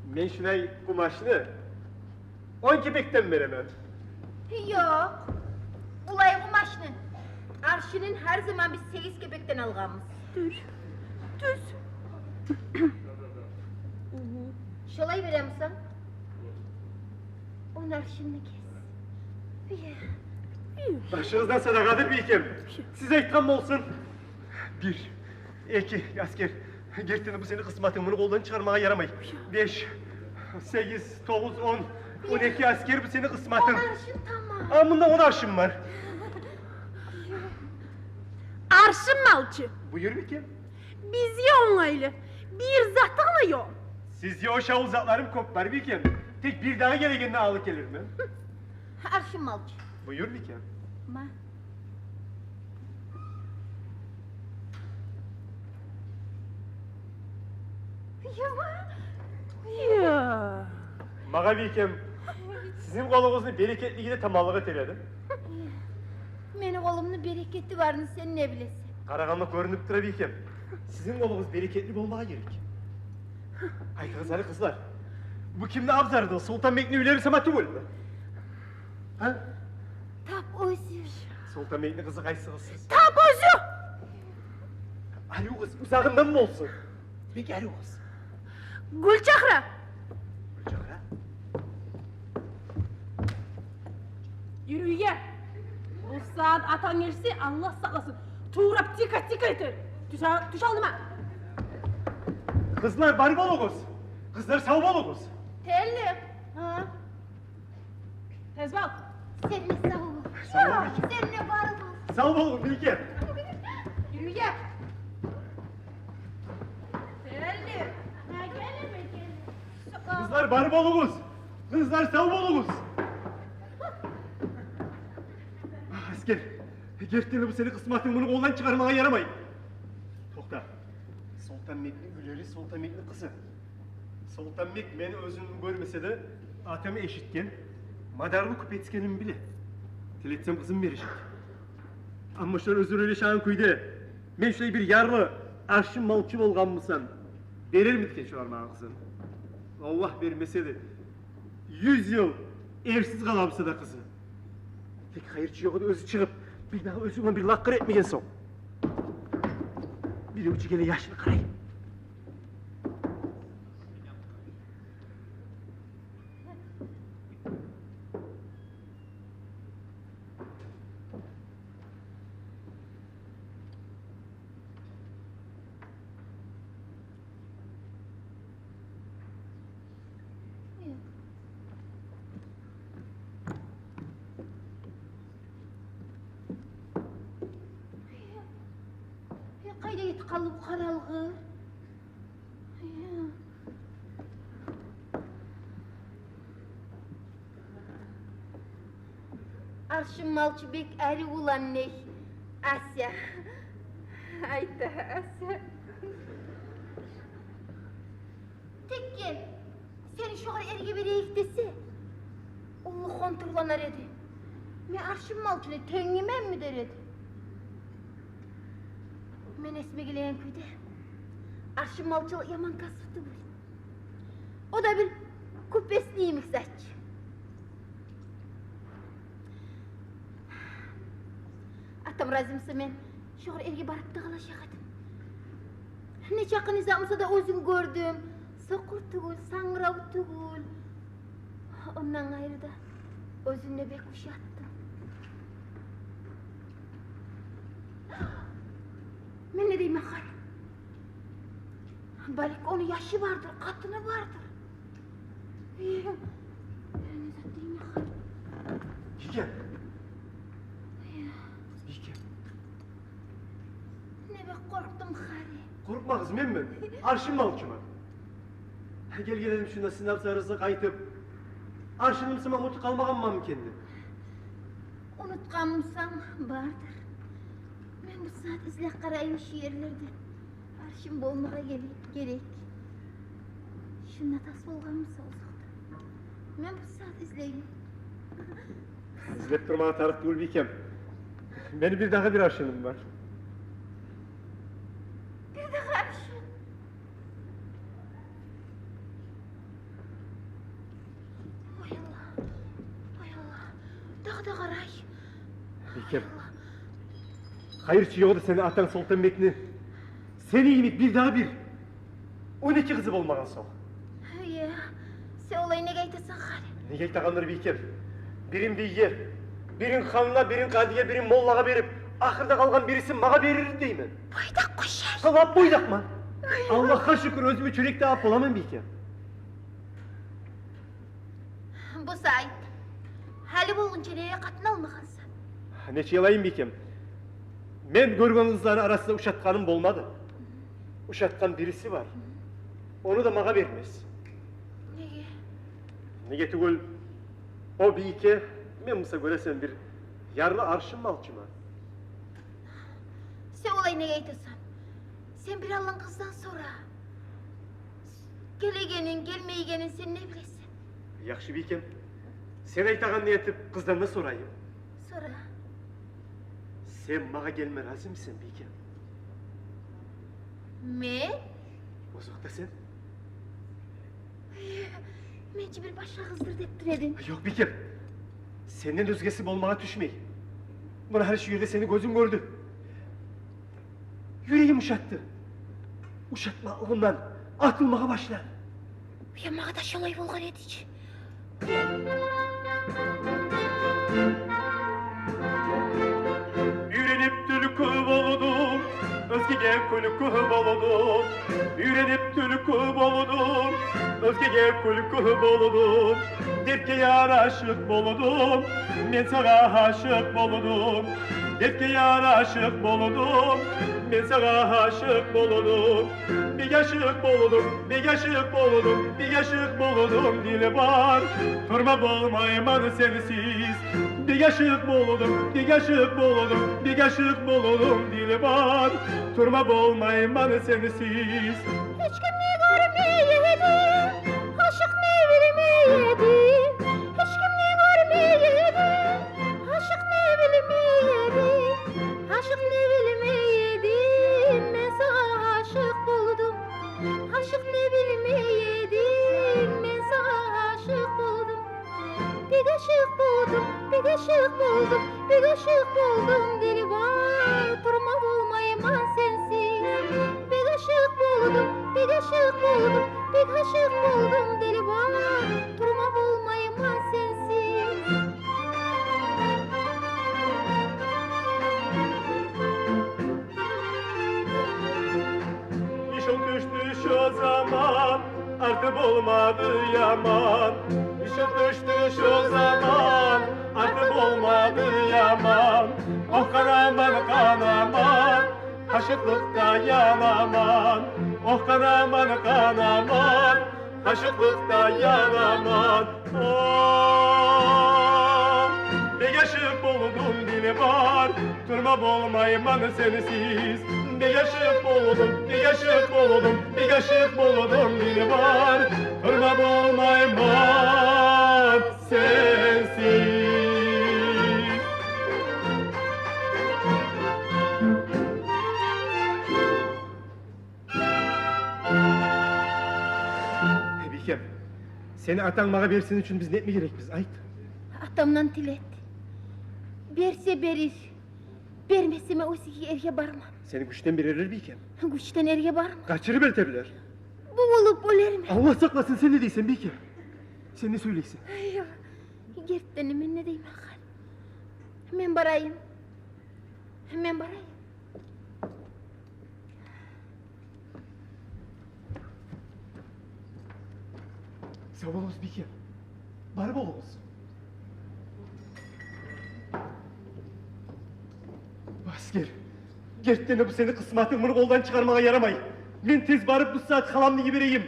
мен шулай къумачны он кепекден беремен. Ёкъ. Булай къумачны аршинин гьар заман биз сегиз кепекден алгъанбыз. Тюз. Тюз. Шолай беремисен? Он аршинни кес. Башыгъыздан садагъадыр, бийкем. Сиз айтгъан болсун. Бир, эки, аскер. Гертиден бу сени къысматынг, муну къолдан чыгъармагъа ярамай. Беш, сегиз, тогъуз, он, он эки, аскер, бу сени къысматынг. Он аршин тамам. А мунда он аршин бар. Аршин малчы. Буюр, бийкем. Бизге онгайлы. Бир заты гьали ёкъ. Сизге ошавлу затларым кёп бар, бийкем. Тек бир дагъы гелегенде алып гелирмен. Аршин малчы. Буюр, бийкем. Ма. Магъа, бийкем, сизин къолугъузну берекетлиги де таманлыкъ этер эди. Мени къолумну берекети барын сен не билесен? Къарагъанда кёрюнюп тура, бийкем. Сизин къолугъуз берекетли болмагъа герек. Айтыгъыз гьали, къызлар, бу кимни абзарыдыр? Солтанбекни уьйлери сама тюгюлмю? Гьа? Тап оьзю. Солтанбекни къызы къайсыгъыз сиз? Тап оьзю. Арив къыз, узагъындан болсун. Бек арив къыз. Гюлчагьра. Гюлчагьра. Юрю уьйге. Бу сагьат атанг гелсе, Аллагь сакъласын, туврап тика-тика этер. Тюш, тюш алдыма. Къызлар, бар болугъуз. Къызлар, сав болугъуз. Телли. Гьа. Тез бол. Сен де сав бол. Сав бол, бийкем. Сен де бар бол. Сав бол, бийкем. Юрю, гел. Гелди. Гьа, гелеме, гелеме. Къызлар, бар болугъуз. Къызлар, сав болугъуз. Аскер, гертиден бу сени къысматынг, муну къолдан чыгъармагъа ярамай. Токъта. Солтанбекни уьйлери, Солтанбекни къызы. Солтанбек мени оьзюм гёрмесе де, атам эшитген, мадарлы кюпецгеними биле. Тилетсем, къызым бережек. Амма шолар оьзлер ойлашагъан кюйде, мен шулай бир ярлы аршин малчы болгъанмусам, берермиди экен шолар магъа къызын? Аллагь бермесе де, юз йыл эрсиз къала буса да къызы. Тек хайыр чы ёкъ эди, оьзю чыгъып, бир дагъы оьзю булан бир лакъыр этмеген сонг. Бирев чи геле, яшыны къарай. Къайда гетип къалды бу къаралгъы? Аршын малчы бек арив улан дей. Асия. Айта, Асия. Тек гел, сени шогъар эрге берейик десе, уллу хонтурланар эди. Мен Аршын малчыны тенг эменми дер эди. Мен эсиме гелеген кюйде, Аршын малчылыкъ яман касып тюгюл. О да бир кюпесни йимик затчы. Атам рази буса, мен шогъар эрге барып да къалажакъ эдим. Нечакъы не зат буса да оьзюн гёрдюм. Сокъур тюгюл, сангырав тюгюл. Ондан къайры да оьзюн де бек ушатдым. Мен не деймен гьали? Балики, ону яшы бардыр, къатыны бардыр. Э, не зат деймен гьали? Бийкем. Бийкем. Не бек къоркъдум гьали. Къоркъма, къыз, мен, мен Аршын малчыман. Гелген эдим шунда сизин абзарыгъызгъа къайтып, Аршыным сама унутуп къалмагъанман экен деп. Унутгъан бусанг, бардыр. Мен бу сагьат излеп къарайым шу ерлерде. Аршын болмагъа герек, герек. Шунда тас болгъан буса озокъда. Мен бу сагьат излейим. Излеп турмагъа тарыкъ тюгюл, бийкем. Мени бирдагъы бир Аршыным бар. Бирдагъы Аршын. Ой Аллагь, ой Аллагь, дагъы да къарай. Бийкем, хайыр чы ёкъ эди сени атанг Солтанбекни сени йимик бирдагъы бир он эки къызы болмагъан сонг. Эй, сен олай неге айтасан гьали? Неге айтагъандыр, бийкем? Бирин бийге, бирин ханына, бирин къадиге, бирин моллагъа берип, ахырда къалгъан бирисин магъа берир деймен. Бойдакъ къошай. Къалап бойдакъман. Ой. Аллагьгъа шюкюр, оьзюмню чюрекде ап боламан, бийкем. Буса айт, гьали болгъунча неге къатын алмагъансан? Нечик алайым, бийкем? Мен гёрген къызланы арасында ушатгъаным болмады. Ушатгъан бириси бар. Ону да магъа бермес. Неге? Неге тюгюл, о бийке, мен буса, гёресен, бир ярлы Аршын малчыман. Сен олай неге айтасан? Сен бир алгъан къыздан сора гелегенин, гелмейгенин сен не билесен? Яхшы, бийкем. Сен айтагъанны этип, къыздан да сорайым. Сора. Сен магъа гелме разимисен, бийкем? Мен? Озокъда, сен. Мен чи бир башгъа къыздыр деп тура эдим. Ёкъ, бийкем. Сенден оьзгеси болмагъа тюшмей. Муна гьали шу ерде сени гёзюм гёрдю. Юрегим ушатды. Ушатмакълыгъымдан атылмагъа башлады. Уя, магъа да шолай болгъан эди чи. Уьйренип тюлкю болдум, оьзгеге кюлкю болдум. Уьйренип тюлкю болдум, оьзгеге кюлкю болдум. Дертге ярашыкъ болдум, мен сагъа гьашыкъ болдум. Дертге ярашыкъ болдум, мен сагъа гьашыкъ болдум. Бек гьашыкъ болдум, бек гьашыкъ болдум, бек гьашыкъ болдум, дилбар. Турма болмайман сенсиз. Бек гьашыкъ болдум, бек гьашыкъ болдум, бек гьашыкъ болдум, дилбар. Турма болмайман сенсиз. Гьеч кимни гёрмей эдим, ашыкъны билмей эдим. Гьеч кимни гёрмей эдим, ашыкъны билмей эдим. Ашыкъны билмей эдим, мен сагъа гьашыкъ болдум. Ашыкъны билмей эдим, мен сагъа гьашыкъ болдум. Бек гьашыкъ болдум, бек гьашыкъ болдум, бек гьашыкъ болдум, дилбар. Турма болмайман сенсиз. Бек гьашыкъ болдум, бек гьашыкъ болдум, бек гьашыкъ болдум, дилбар. Турма болмайман сенсиз. Ишан тюшдю шо заман, арты болмады яман. Ишан тюшдю шо заман, арты болмады яман. Ох, къанаман, къанаман, гьашыкълыкъда янаман. Ох, къанаман, къанаман, гьашыкълыкъда янаман. О, бек гьашыкъ бол- Бар, турма болмайман сенсиз. Бек ашыкъ болдум, бек ашыкъ болдум, бек ашыкъ болдум, дилбар. Турма болмайман сенсиз. Бийкем, сени атанг магъа берсин учун биз не этме герекбиз, айт? Атамдан тилет. Берсе берир. Бермесе мен оьзюне эрге барман. Сени гючден бир эрлер, бийкем? Гючден эрге барман. Къачырып элтерлер. Бувулуп оьлермен. Аллагь сакъласын, сен не дейсен, бийкем? Сен не сёйлейсен? Ай, гертиден де, мен не деймен, гьали? Мен барайым. Мен барайым. Сав болугъуз, бийкем. Бар болугъуз. Аскер, гертиден де бу сени къысматынг, муну къолдан чыгъармагъа ярамай. Мен тез барып бу сагьат халамны йиберейим.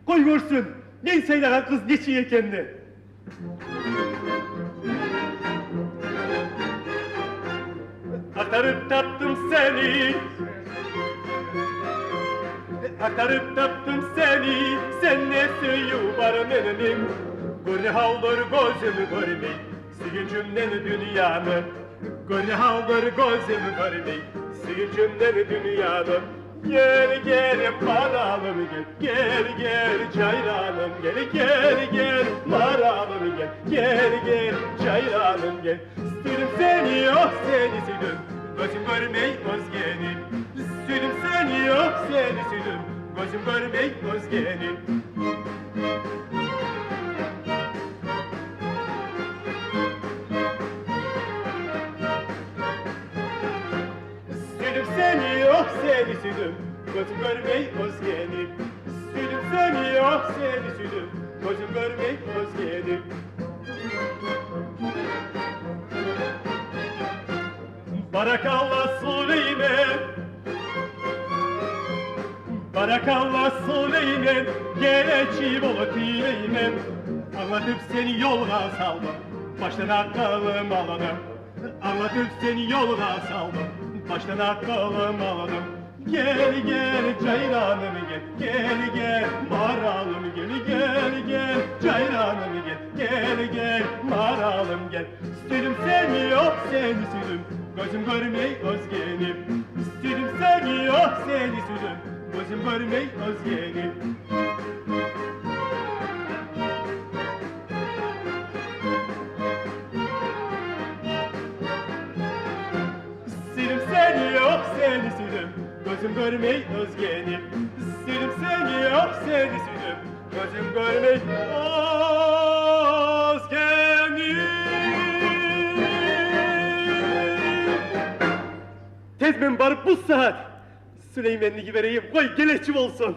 Къой гёрсюн, мен сайлагъан къыз нечик экенни. Ахтарып тапдым сени, ахтарып тапдым сени, сенде сююв бар мени. Гёр не гьалдыр, гёзюм гёрмей сююнчюмден дюньяны. Гёр не гьалдыр, гёзюм гёрмей сююнчюмден дюньяны. Гел, гел, маралым, гел, гел, гел, жайраным, гел, гел, гел, маралым, гел, гел, гел, жайраным, гел. Сюйдюм сени, ох, сени сюйдюм, гёзюм гёрмей оьзгени. Сюйдюм сени, ох, сени сюйдюм, гёзюм гёрмей оьзгени. Сюйдюм сени, ох, сени сюйдюм, гёзюм гёрмей оьзгени. Сюйдюм сени, ох, сени сюйдюм, гёзюм гёрмей оьзгени. Баракалла сёйлеймен, баракалла сёйлеймен, гелечи бол тилеймен. Англатып сени ёлгъа салдым, башдан акъылым алады. Англатып сени ёлгъа салдым, башдан акъылым алады. Гел, гел, жайраным, гел, гел, гел, маралым, гел, гел, гел, жайраным, гел, гел, гел, маралым, гел. Сюйдюм сени, ох, сени сюйдюм, гёзюм гёрмей оьзгени. Сюйдюм сени, ох, сени сюйдюм, гёзюм гёрмей оьзгени. Сюйдюм сени, ох, сени сюйдюм, гёзюм гёрмей оьзгени. Сюйдюм сени, ох, сени сюйдюм, гёзюм гёрмей оьзгени. Тез мен барып бу сагьат Сюлейменни йиберейим, къой, гелечи болсун.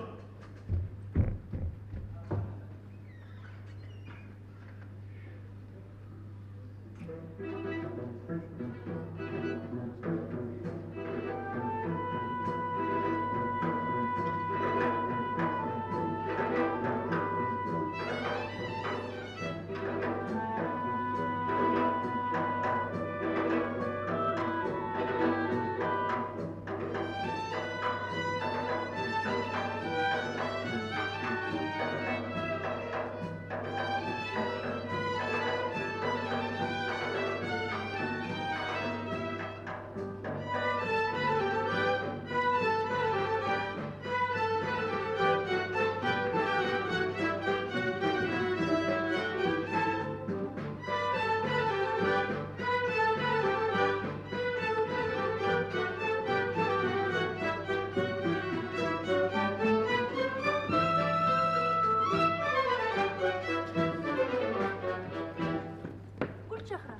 Гюлчагьра,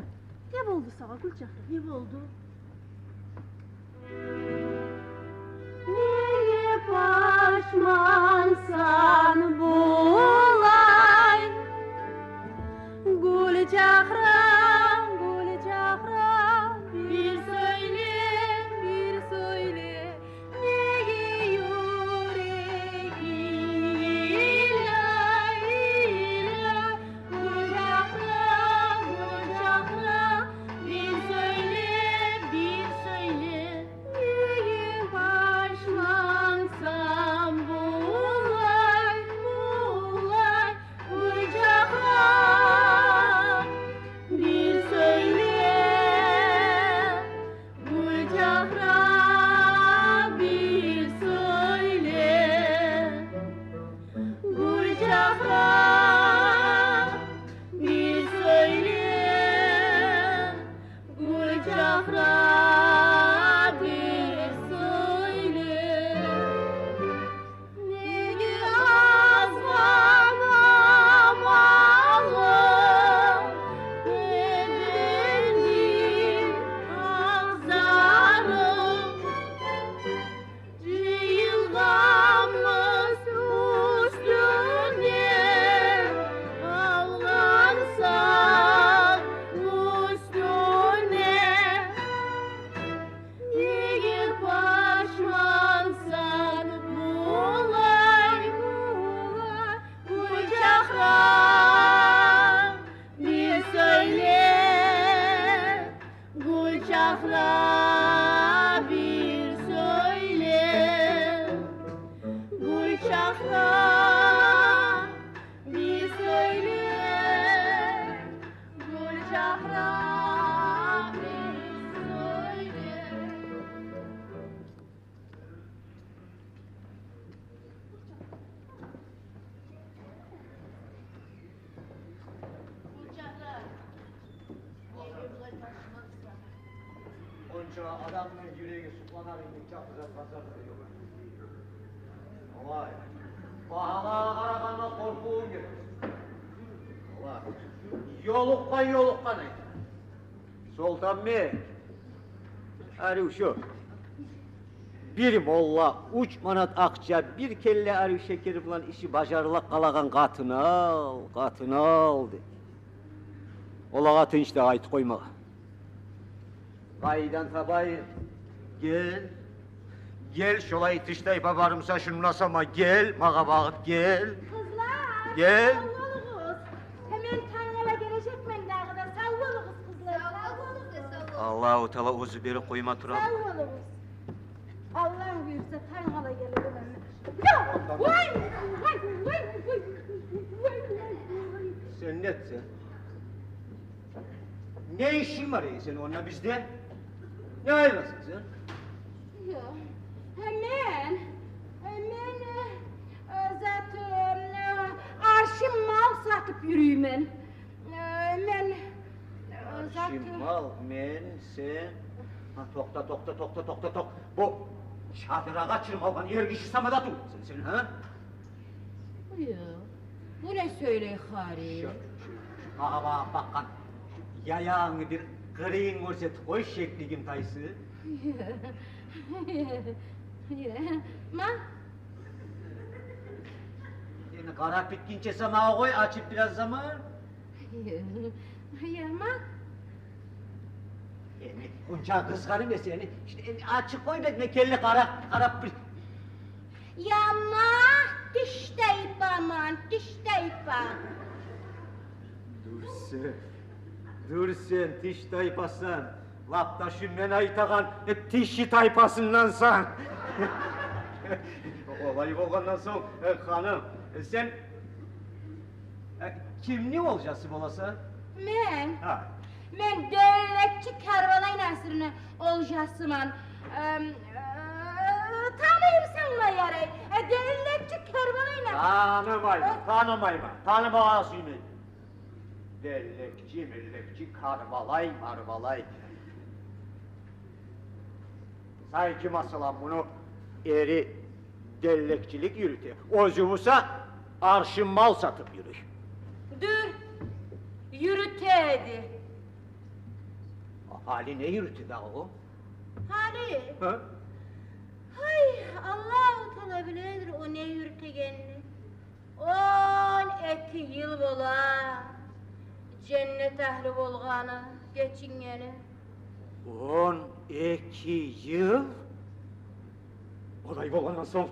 не болду сагъа, Гюлчагьра, не болду? Неге пашмансан булай, Гюлчагьра, Гюлчагьра? Бир сёйле, бир сёйле, неге юрегинг йылай, йылай? Гюлчагьра, Гюлчагьра, бир сёйле, Олай. Багьалагъа къарагъанда къоркъувунг геле. Олай. Ёлукъгъан, ёлукъгъан айта. Солтанбек, арив шо. Бир молла уьч манат акъча, бир келле арив шекер булан иши бажарыла къалагъан къатын ал, къатын ал деп. Олагъа тынч да айтып къоймагъа. Къайдан табайым? Гел. Гел, шолай тыш тайпа бар буса, шунда сама гел, магъа багъып гел. Къызлар, гел. Сав болугъуз. Гьемен тангала гележекмен дагъы да. Сав болугъуз, къызлар. Сав болугъуз, сав болугъуз. Аллагьу Таала оьзю берип къойма турар. Сав болугъуз. Аллагь буюрса, тангала гележекмен. Вай, вай, вай. Сен не этсен? Не ишинг бар эди сени онда бизде? Не айласанг сен? Ёкъ. Гье, мен, гье, мен, э, э, зат, э, э, аршын мал сатып юрюймен. Э, мен, э, зат, аршын мал, мен, сен. Гьа, токъта, токъта, токъта, токъта, токъта. Бу чадырагъа чырмалгъан эркиши сама да тюгюл сен, сен, гьа? Ой, бу не сёйлей, хари? Шу, шу, шу магъа багъып бакъгъан яягъынгны бир къырыйын гёрсетип къой, шеклигим тайсын. Ма. Энни къарап битгинче сама къой, ачып бираз заман. Ма. Энни онча къызгъанып эсе, энни, иште, энни ачып къой, бетине келли къарап, къарап бир. Я ма, тиш тайпаман, тиш тайпа. Дюр сен, дюр сен, тиш тайпасан. Лап да шу мен айтагъан, э, тиши тайпасындансан. Олай болгъандан сонг, э, ханым, э, сен, э, кимни олжасы боласан? Мен? Гьа. Мен Деллекчи Карбалай Насирни олжасыман. Эм, э, таныймысан ма, ярай? Э, Деллекчи Карбалай Насир. Танымайман, э, танымайман. Танымагъа сюймеймен. Деллекчи, меллекчи, Карбалай, Марбалай. Сай ки, масала, муну эри деллекчилик юрюте, оьзю буса аршын мал сатып юрюй. Дюр, юрюте эди. Гьали не юрюте дагъы о? Гьали? Гьа? Гьай, Аллагьу Таала биледир о не юрютегенни. Он эки йыл бола женнет агьлю болгъаны, гечингени. Он эки йыл? Олай болгъандан сонг,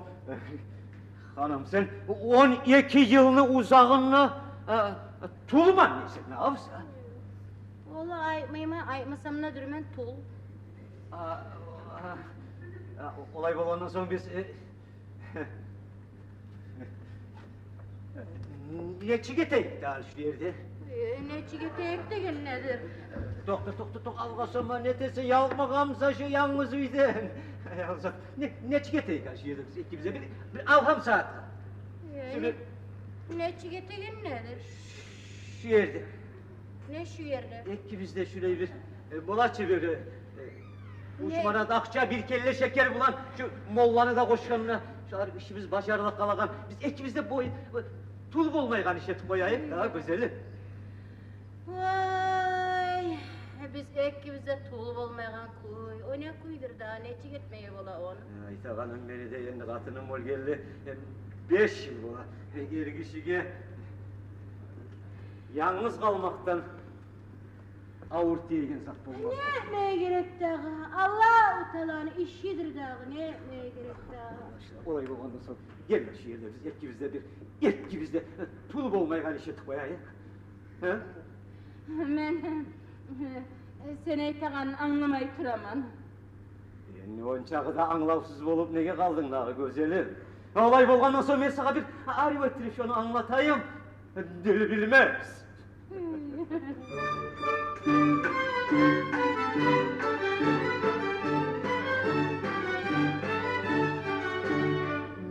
ханым, сен он эки йылны узагъында, э, тулман эсенг, не абса? Олай айтмайман, айтмасам да дюрмен тул. А, а, а, олай болгъандан сонг биз, э, нечик этейик дагъы шу ерде? Э, нечик этейик деген недир? Токъта, токъта, токъта, алгъасама, не этесен, ялкъмагъанмысан шу янгыз уьйден? Ялгъыз, не, нечик этейик шу ерде биз экибиз де бир, бир алгъам сагьатгъа? Э, шуну не, нечик этеген недир? Шу ерде. Не шу ерде? Экибиз де шулай бир, э, болачы бир, э, уьч манат акъча, бир келле шекер булан, шу молланы да къошгъанда, шулар ишибиз бажарыла къалагъан. Биз экибиз де бой, э, тул болмайгъан иш этип къояйыкъ да, гёзелим. Вай, биз экибиз де тул болмайгъан кюй. О не кюйдюр дагъы, нечик этмеге бола ону? Э, айтагъаным, мени де энни къатыным оьлгенли, э, беш йыл бола. Э, эркишиге янгыз къалмакъдан авур тиеген зат болмас. Не этмеге герек дагъы? Аллагьу Тааланы ишидир дагъы, не этмеге герек дагъы? Олай болгъандан сонг, гел шу ерде биз экибиз де бир, экибиз де, э, тул болмайгъан иш этип къояйыкъ. Гьа? Мен, э, сен айтагъанны англамай тураман. Энни ончакъы да англавсуз болуп неге къалдынг дагъы, гёзелим? Олай болгъандан сонг, мен сагъа бир арив этдирип шону англатайым. Дил билмес.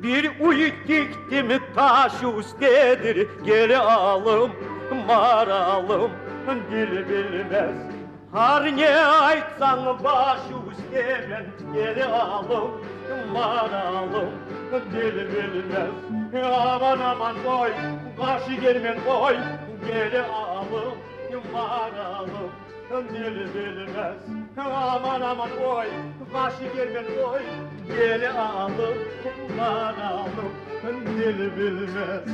Бир уьй тикдим таш уьстедир, гел алым, маралым, дил билмес. Гьар не айтсанг, баш уьстемен, гел, алым, бар, алым, дил билмес. Аман-аман къой, къаршы гелмен, къой, гел, алым, бар, алым, дил билмес. Аман-аман къой, къаршы гелмен, къой, гел, алым, бар, алым, дил билмес.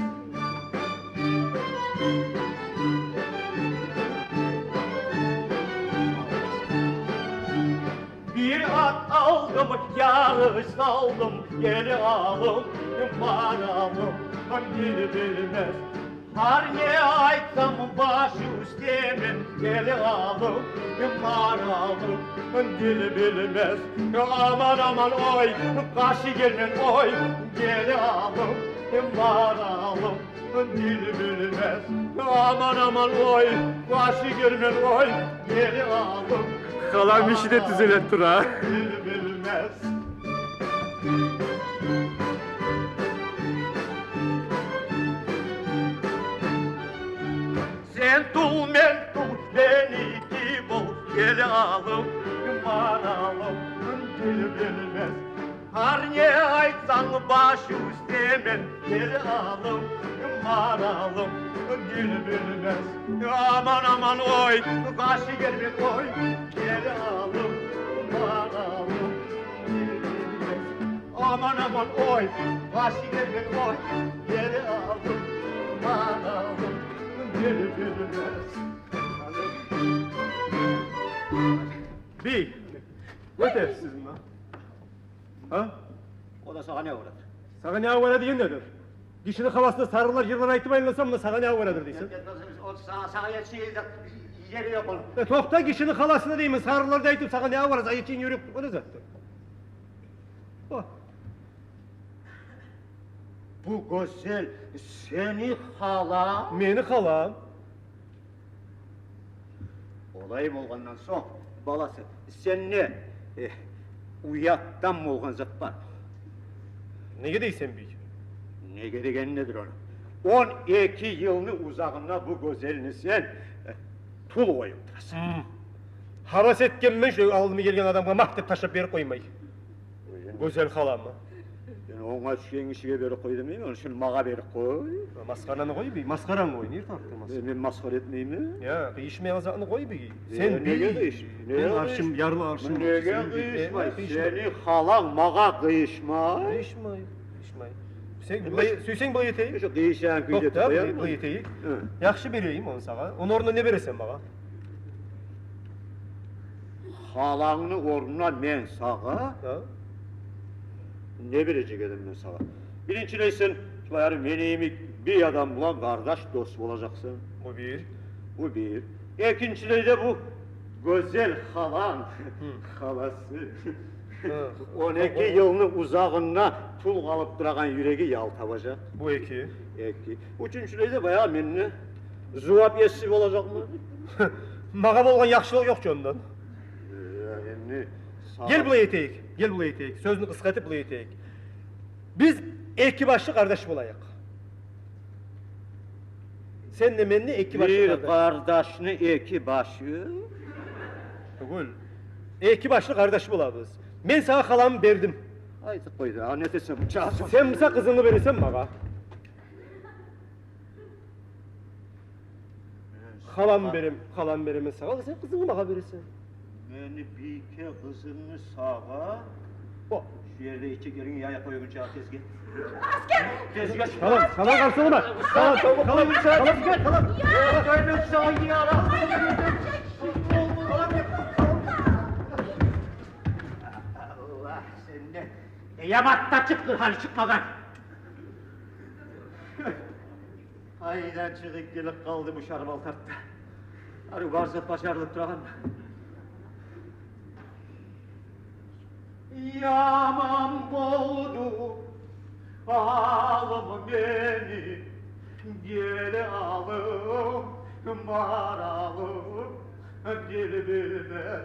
Бир ат алдым, ярыш салдым, гел, алым, бар, алым, дил билмес. Гьар не айтсам, баш уьстемен, гел, алым, бар, алым, дил билмес. Аман-аман къой, къаршы гелмен, къой, гел, алым, бар, алым, дил билмес. Аман-аман къой, къаршы гелмен, къой, гел, алым. Халам иши де тюзеле тура. Дил билмес. Сен тул, мен тул, меники бол, гел, алым, бар, алым, дил билмес. Гьар не айтсанг, баш уьстемен, гел, алым, бар, алым, дил билмес. Аман-аман къой, къаршы гелмен, къой, гел, алым, бар, алым, дил билмес. Аман-аман къой, къаршы гелмен, къой, гел, алым, бар, алым, дил билмес. Бий, не этерсиз мунда? Гьа? О да сагъа не гёрер? Сагъа не гёрер деген недир? Гишини халасында сарынлар, йырлар айтып айлансам, мунда сагъа не гёрер дейсен? О сагъа, сагъа етишеген ери ёкъ ону. Э, токъта, гишини халасында деймен, сарынлар да айтып, сагъа не гёрер, сагъа етишеген ери ёкъ, о не затдыр? О. Бу гёзел сени халанг? Мени халам. Олай болгъандан сонг, баласы, сенде, э, уятдан болгъан зат бар. Неге дейсен, бий? Неге деген недир ону? Он эки йылны узагъында бу гёзелни сен, э, тул къоюп турасан. Гьм. Гьавас этгенмен, шо алдыма гелген адамгъа магь деп ташлап берип къоймай. Гёзел халамны. Мен онга тюшген гишиге берип къой демеймен, ону шуну магъа берип къой. Масхараны къой, бий, масхараны къой, не тартды масхара? Мен, мен масхара этмеймен. Я, къыйышмайгъан затны къой, бий. Э, сен, неге бий, къыйыш-, мен неге аршым, къыйыш-, ярлы аршым, неге къыйышмай? Сен, бий, э, сени халанг магъа къыйышмай. Къыйышмай, къыйышмай. Сен, мен былай, сюйсенг, былай этейик. Шо къыйышагъан кюйде токъта, тутайым. Былай этейик. Гьы. Яхшы, берейим ону сагъа. Ону орнуна не бересен магъа? Халангны орнуна мен сагъа, гьа, не бережек эдим мен сагъа? Биринчилей, сен баягъы мени йимик бий адам булан къардаш, дос болажакъсан. Бу бир. Бу бир. Экинчилей де, бу гёзел халанг, гьы, халасы, гьы, он эки йылны узагъында тул къалып турагъан юреги ял табажакъ. Бу эки. Эки. Уьчюнчюлей де, баягъы, мен де зувап еси болажакъман. Магъа болгъан яхшылыкъ ёкъ чу ондан. Э, энни сагъа... Гел, булай этейик. Гел, булай этейик. Сёзню къысгъартып, булай этейик. Биз эки башлы къардаш болайыкъ. Сен де, мен де эки башлы къардаш. Бир къардашны эки башы? Тюгюл. Эки башлы къардаш болабыз. Мен сагъа халамны бердим. Айтып къой да, а не этесен бу чагъа? Сен буса къызынгны бересен магъа. Халам берем, халам беремен сагъа, сен къызынгны магъа бересен. Мени бийке къызымны сагъа? О. Шу ерде ичеклеринги яя къойгъунча тезге. Аскер! Тезге. Халам, халам, къаршы болма. Халам, халам, халам, халам. Аллагь, сен де. Къыямат да чыкъды, гьали чыкъмагъан. Къайдан чыгъып гелип къалды бу шарбал тартда? Арив бар зат бажарылып турагъан. Яман болду гьалым мени, гел алым, бар алым, дил билмес.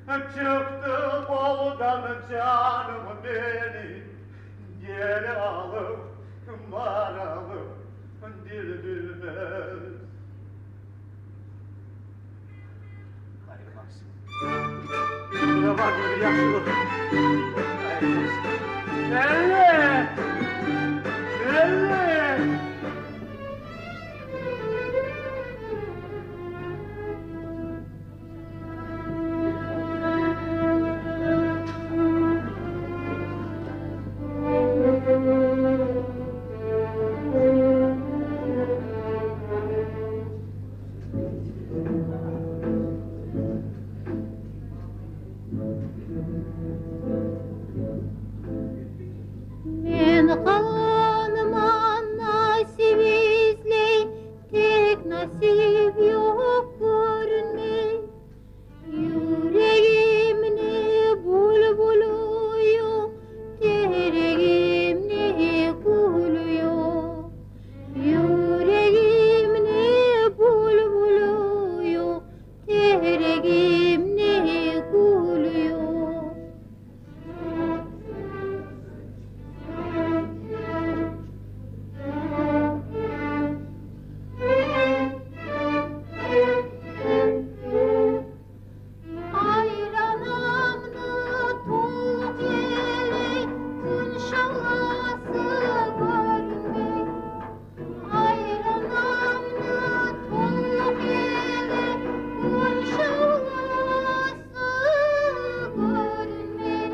Чыкъды къолдан жаным мени, гел алым, бар алым, дил билмес. Бир бар, бир яхшы болур. Элли! Элли! Мен къалгъанман насип излей, тек насип ёкъ, гёрюнмей. Юрегимни булбулу ёкъ, терегимни гюлю ёкъ. Юрегимни булбулу ёкъ, терегимни гюлю ёкъ. Айланамны толгъан геле, гюн шавласы гёрюнмей. Айланамны толгъан геле, гюн шавласы гёрюнмей.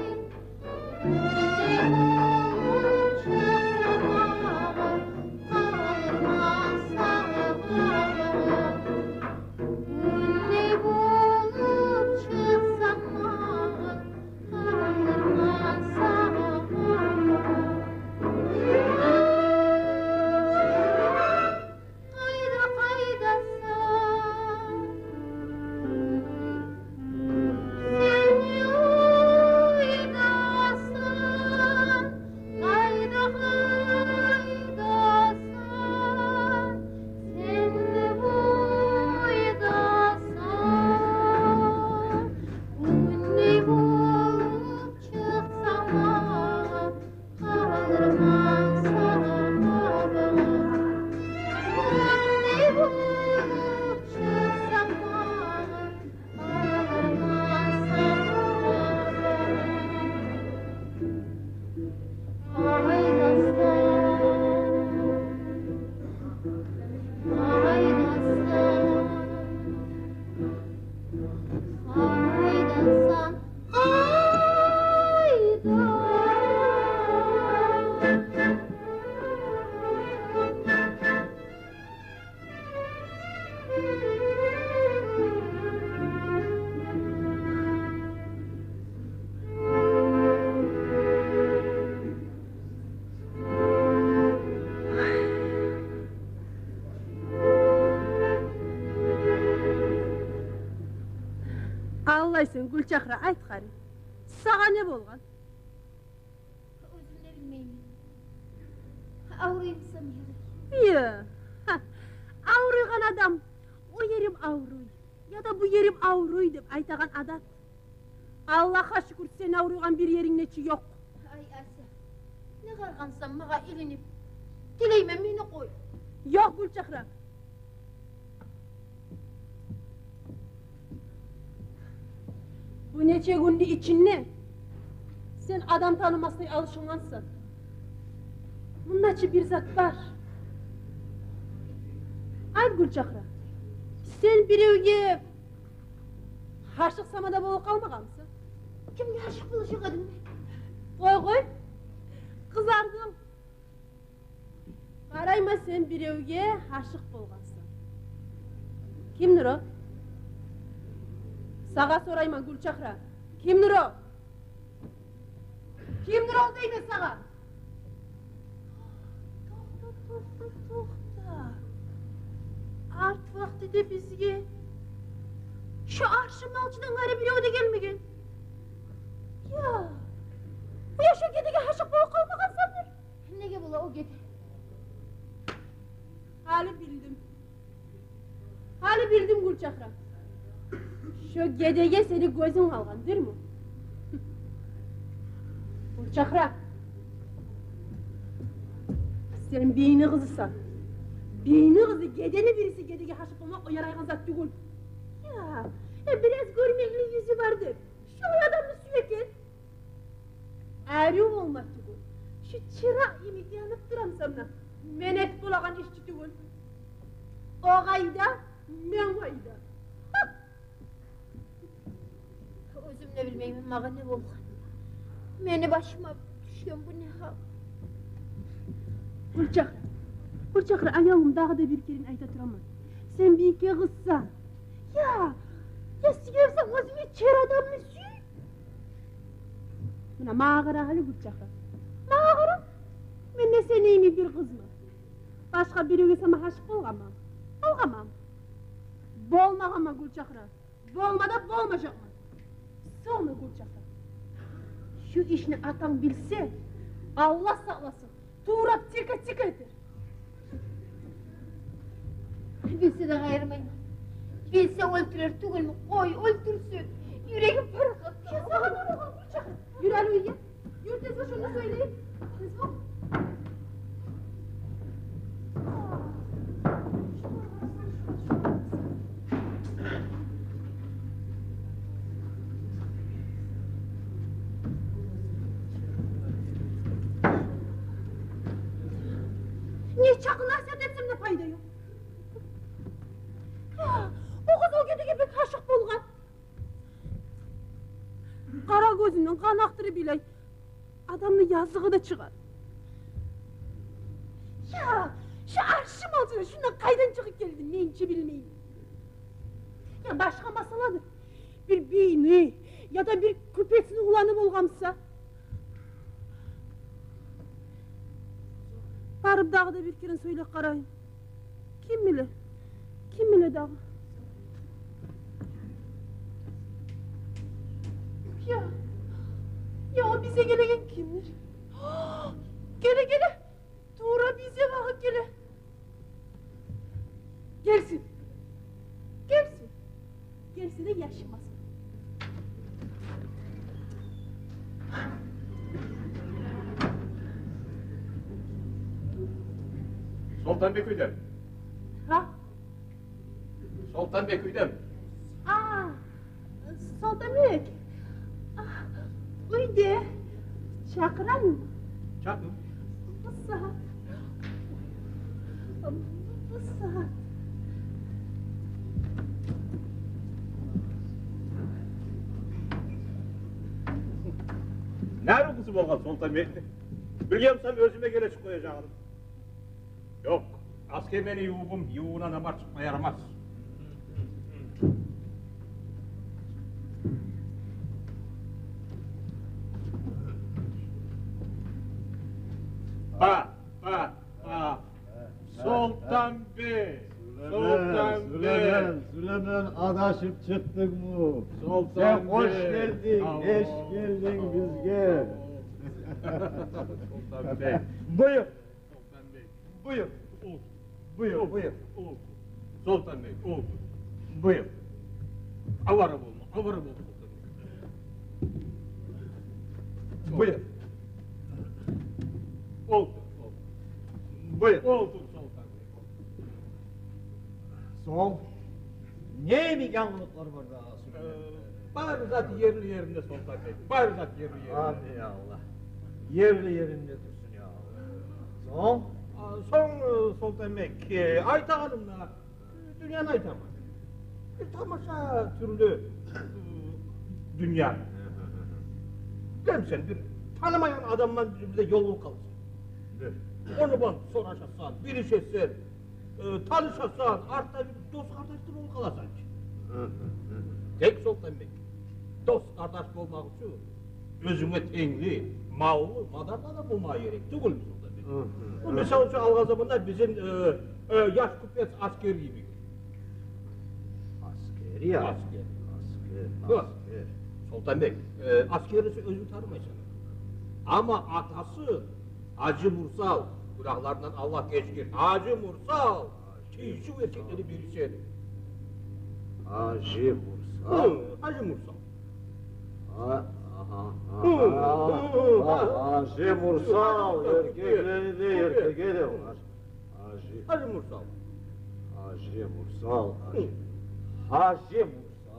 Къайда, къайдасан? Сен уьйдесен, къайда, къайдасан? Сен уьйдесен, гюн болуп чыкъсанг магъа, къалырман сагъа багъып. Гюн болуп чыкъсанг магъа, къалырман сагъа багъып. Къайдасан, къайдасан, къайдасан? Аллай сен, Гюльчагьра, айт къари, сагъа не болгъан? Оьзюм де билмеймен. Авруймусам герек. Йо, гьа, авруйгъан адам о ерим авруй, яда бу ерим авруй деп айтагъан адат. Аллагьгъа шюкюр, сен авруйгъан бир еринг де чи ёкъ. Ай, Ася, не къаргъансан магъа илинип? Тилеймен, мени къой. Ёкъ, Гюльчагьра. Бу нече гюнню ичинде сен адам танымасдай алышынгъансан. Мунда чы бир зат бар. Айт, Гюльчагьра, сен биревге гьашыкъ сама да болуп къалмагъанмысан? Кимге гьашыкъ болажакъ эдим мен? Къой, къой, къызардынг. Къарайма, сен биревге гьашыкъ болгъансан. Кимдир о? Сагъа сорайман, Гюльчагьра. Кимдир о? Кимдир о деймен сагъа? Токъта, токъта, токъта. Арт вакътиде бизге шу Аршын малчыдан къайры бирев де гелмеген. Я, бу яшав гедеге гьашыкъ болуп къалмагъансандыр? Неге бола о геде? Гьали билдим. Гьали билдим, Гюльчагьра. Шо гедеге сени гёзюнг къалгъан, дюрмю? Гюльчагьра, сен бийни къызысан. Бийни къызы, гедени бириси гедеге гьашыкъ болмакъ о ярайгъан зат тюгюл. Я, Э, бираз гёрмекли юзю бар деп, шолай адамны сюе экен. Арив болма тюгюл, шу чыракъ йимик янып турамсан да, мен этип болагъан иш чи тюгюл. О къайда, мен къайда? Гьа! Оьзюм де билмеймен, магъа не болгъан. Мени башыма тюшген бу не гьал? Гюлчагьра, Гюлчагьра, аявум, дагъы да бир керен айта тураман. Сен бийке къызсан. Я, я сюйсенг, оьзюнге чыр адамны сюй. Муна магъа къара гьали, Гюлчагьра. Магъа къара. Мен де сени йимик бир къызман. Башгъа биревге сама гьашыкъ болгъанман? Болгъанман. Болмагъанман, Гюлчагьра. Болма да болмажакъман. Сонг, Гюлчагьра, шу ишни атанг билсе, Аллагь сакъласын, туврап тике-тике этер. Билсе де къайырмайман. Билсе, оьлтюрер тюгюлмю? Къой, оьлтюрсюн. Юрегим парахат. Я, сагъа не болгъан, Гюлчагьра? Юр гьали уьйге. Юр, тез бошунда сёйлейим. Тез бол. Нечакъы насигьат этсем де пайда ёкъ. Я, о къыз о гетеге бек гьашыкъ болгъан. Къара гёзюнден къан акъдырып йылай. Адамны языгъы да чыгъар. Я, шу аршын малчыны шунда къайдан чыгъып гелди, мен чи билмеймен. Я, башгъа масаладыр. Бир бийни яда бир купецни уланы болгъан буса. Барып дагъы да бир керен сёйлеп къарайым. Ким биле? Ким биле дагъы? Я, я, о бизге гелеген кимдир? Геле, геле. Тувра бизге багъып геле. Гелсин. Гелсин. Гелсе де яшынмасын. Солтанбек уьйдеми? Гьа? Солтанбек уьйдеми? А, Солтанбек. А, уьйде. Чакъырамы? Чакъыр. Бу сагьат. Бу сагьат. Не уьйкюсю болгъан Солтанбекни? Билген бусам, оьзюме геле чыкъ къояжакъ эдим. Ёкъ, Аскер мени ювугъум, ювугъундан амар чыкъма ярамас. Ба, ба, ба. Солтанбек, Сулейман, Солтанбек. Сулейман, Сулейман, адашып чыкъдынгмы? Солтанбек. Сен хош гелдинг, геч гелдинг бизге. Солтанбек. Буюр. Солтанбек. Буюр. Олтур. Буюр, олтур, буюр. Олтур. Солтанбек, олтур. Буюр. Авара болма, авара болма, Солтанбек. Буюр. Олтур, олтур. Буюр. Олтур, Солтанбек. Сонг, не йимик янгылыкълар бар дагъы? Э, бары зат ерли-еринде, Солтанбек. Бары зат ерли-еринде. Амин, я Аллагь. Ерли-еринде турсун, я Аллагь. Сонг? А, сонг, э, Солтанбек, э, айтагъаным да, дюньяны айтаман. Бир тамаша тюрлю, э, дюнья. Билемисен, бир танымайгъан адамдан бир, бир де ёлугъуп къаласан. Бир. Ону булан сорашасан, билишесен, э, танышасан, артда бир дос-къардаш да болуп къаласан чы. Гьы, гьы, гьы. Тек, Солтанбек, дос-къардаш болмакъ учун оьзюнге тенгли, маллы, мадар да болмагъа герек тюгюлмю, Солтанбек? Гьы, гьы. Бу, мисал учун, алгъан заманда бизин, э, э, яш купец Аскер йимик. Аскер, я? Аскер. Аскер, Аскер. Солтанбек, э, Аскерни сен оьзюнг танымайсан. Амма атасы Гьажи Мурсал, гюнагьларындан Аллагь гечгир. Гьажи Мурсал, тийишли эркеклени бириси эди. Гьажи Мурсал? Гьы, Гьажи Мурсал. А, агьа, агьа, агьа. Гьажи Мурсал, эркеклени де эркеги эди. Гьажи. Гьажи Мурсал. Гьажи Мурсал, Гьажи. Гьажи Мурсал.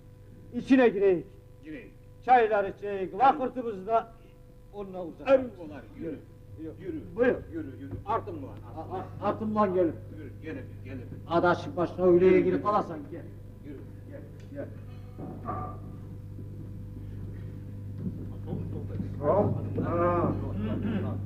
Ичине гирейик. Гирейик. Чайлар ичейик, вакътибизни де онда узатайыкъ. Арив болар, юрю. Юрю. Юрю. Буюр. Юрю, юрю. Артынг булан, артынг булан. А, а, артынг булан гелип. Юрю, геле бер, геле бер. Адашып башгъа уьйлеге гирип къаласан, гел. Юрю. Гел, гел. Гьоп. Гьа.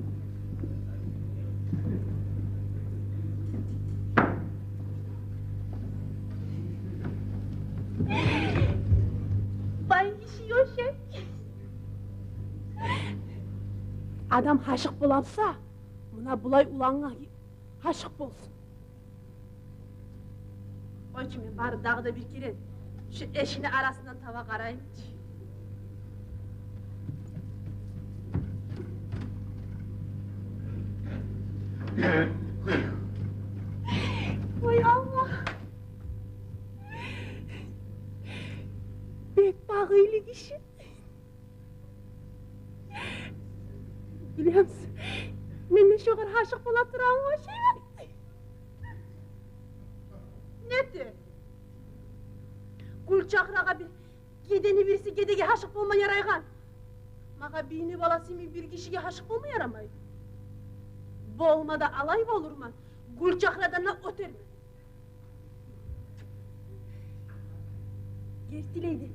Бай гиши ошай. Адам гьашыкъ бола буса, муна булай улангъа гьашыкъ болсун. Къойчу, мен барып дагъы да бир керен шу эшикни арасындан таба къарайым чы. Ой, Аллагь. Бек багъыйлы гиши. Билемисен, мен де шогъар гьашыкъ бола турагъангъа ошайман. Нете? Гюлчагьрагъа бир гедени бириси гедеге гьашыкъ болма ярайгъан. Магъа бийни баласы йимик бир гишиге гьашыкъ болма ярамай. Болма да алай болурман, Гюлчагьрадан да оьтермен. Гертилей де,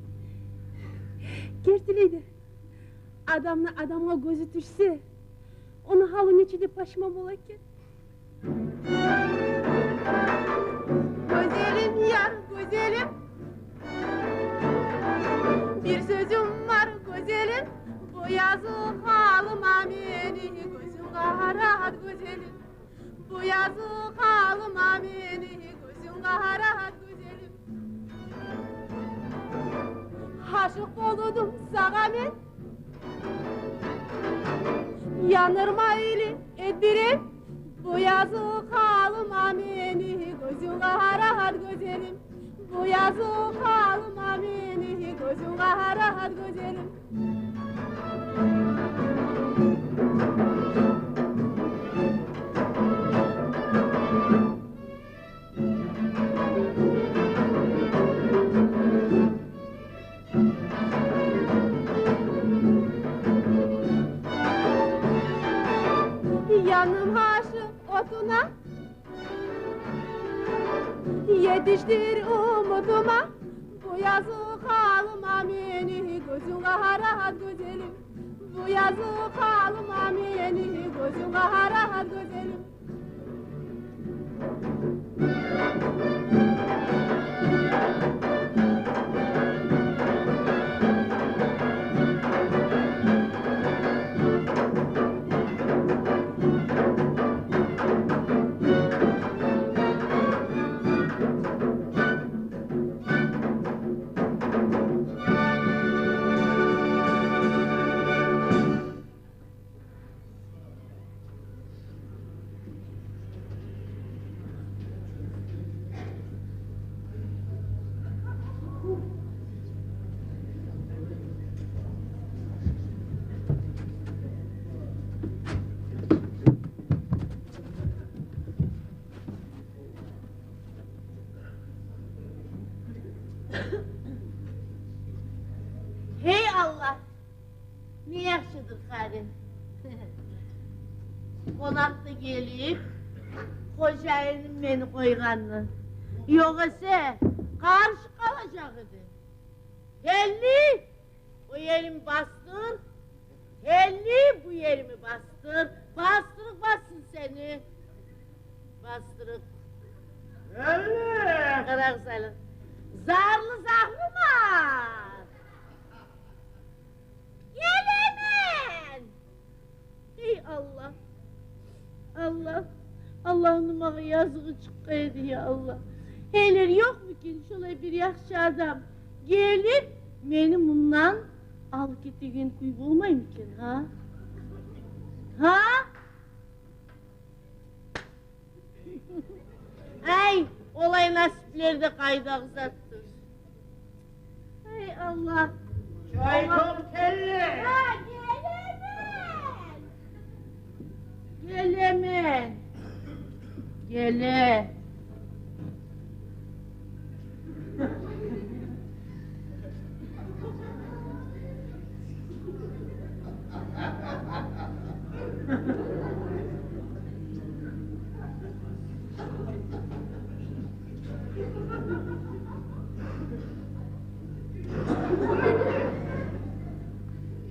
гертилей де, адамны адамгъа гёзю тюшсе, ону гьалы нечик де пашман бола экен. Гёзелим, яр гёзелим, бир сёзюм бар, гёзелим, бу языкъ гьалыма мени гёзюнг къарат, гёзелим. Бу языкъ гьалыма мени гёзюнг къарат, гёзелим. Гьашыкъ болдум сагъа мен, янырмайлы эт бир эм. Бу языкъ гьалыма мени гёзюнг къарат, гёзелим. Бу языкъ гьалыма мени гёзюнг къарат, гёзелим. Яным гьашыкъ отуна, етишдир умутума. Бу языкъ гьалыма мени гёзюнг къарат, гёзелим. Бу языкъ гьалыма мени гёзюнг къарат, гёзелим. Гьей Аллагь, не яхшыдыр къарим. Къонакъ да гелип, хожайыным мени къойгъанны. Ёгъесе къаршы къалажакъ эди. Гелди, о ерими басдыр, гелди, бу ерими басдыр. Бастырыкъ бассын сени. Бастырыкъ. Гелди. Къарагъыз гьали. Зарлы Загьримат. Гелемен. Эй Аллагь, Аллагь, Аллагьны магъа языгъы чыкъгъан эди, я Аллагь. Гьейлер ёкъму экен, шолай бир яхшы адам гелип, мени мундан алып гетеген кюй болмаймы экен, гьа? Гьа? Ай, олай насиплер де къайдагъы затдыр. Ай Аллагь. Чай, Аллагь. Гьа, гелемен. Гелемен. Геле.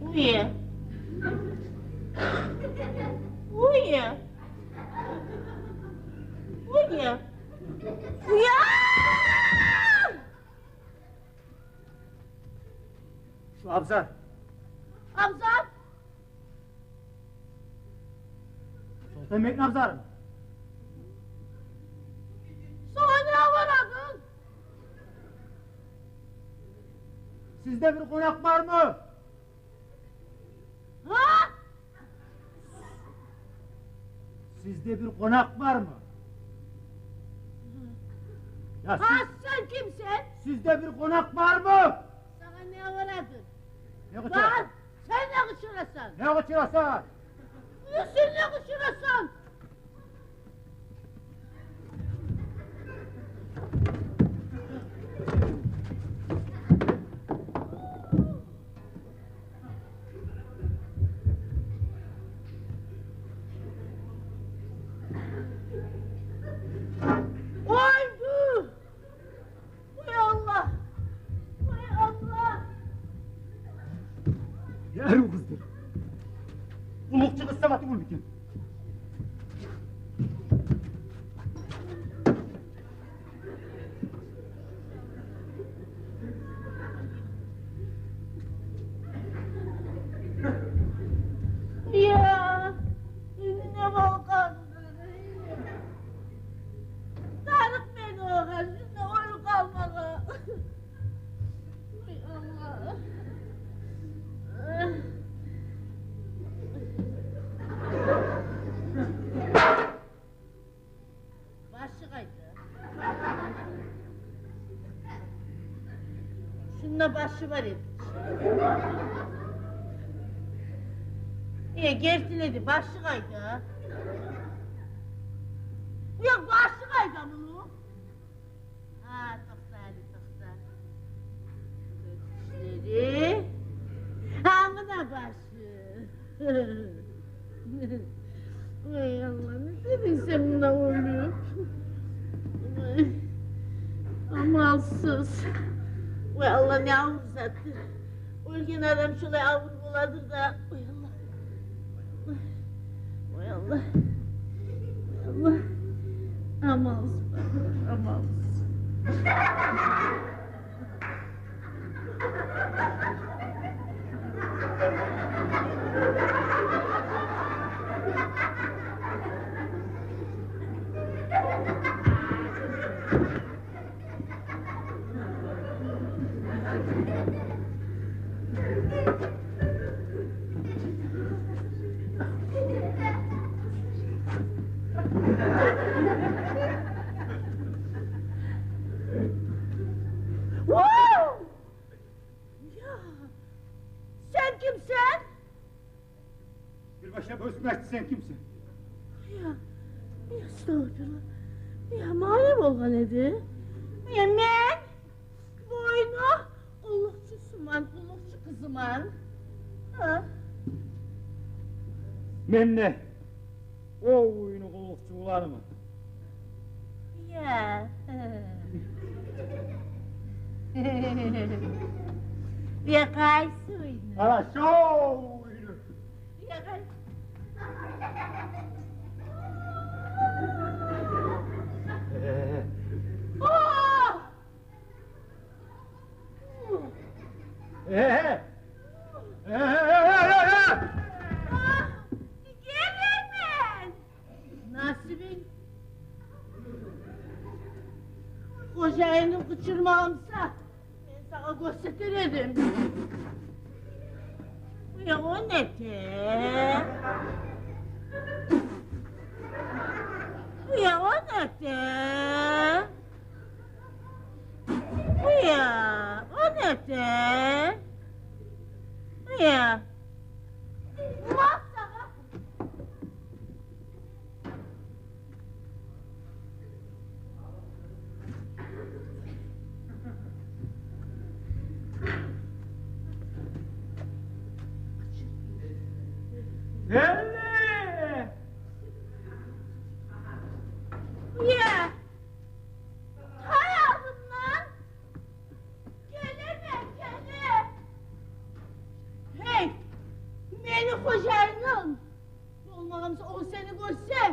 Уе. Уе. Уе. Уян! Шу Абзар. Абзар? Солтанбекни Абзарымы? Сагъа не барадыр? Сизде бир къонакъ бармы? Гьа? Сизде бир къонакъ бармы? Я, гьа, сиз... Сен кимсен? Сизде бир къонакъ бармы? Сагъа не барадыр? Не къычырасан? Бар, сен не къычырасан? Не къычырасан? Сен не къычырасан? Ой, бу! Ой, Аллагь! Ой, Аллагь! Яру къыздыр. Уллу чыгъыш сама тюгюл битген. Я, инде балкъан. Тарыкъ мени огъар, шунда оьлюп къалмагъа. Ой, Аллагь. Башы къайда? Шунда башы бар эди. Э, гертилей де, башы къайда? Уя, башы къайда муну? Гьа, токъта, гьали токъта. Тишлери. Гьа, муна башы. Ой, Аллагь, не эдинг сен муна оьлюп? Ой, амалсыз. Ой, Аллагь, не авур затдыр. Оьлген адам шолай авур боладыр да. Ой, Аллагь. Ой, Аллагь. Ой, Аллагь. Амалсыз, амалсыз. Вау! Я, сен кимсен? Бир башлап оьзюнг айт, сен кимсен? Я, я, астагъфируллагь. Я, магъа не болгъан эди? Я, мен бу Мусулман къуллукъчу къызыман. Гьа? Мен де о уьйню къуллукъчуларыман. Я. Я, къайсы уьйню? Ана шо уьйню. Я, къайсы? О! Э-э! Э-э! Гелемен! Насибинг. Хожайыным къычырмагъан буса, мен сагъа гёрсетер эдим. Уя, о не эте? Уя, о не эте? Уя, о не эте? Уя. Масагъа. Геле! Уя! Тай алдымдан! Гелемен, геле! Гьей, мени хожайыным! Болмагъан буса, о сени гёрсе,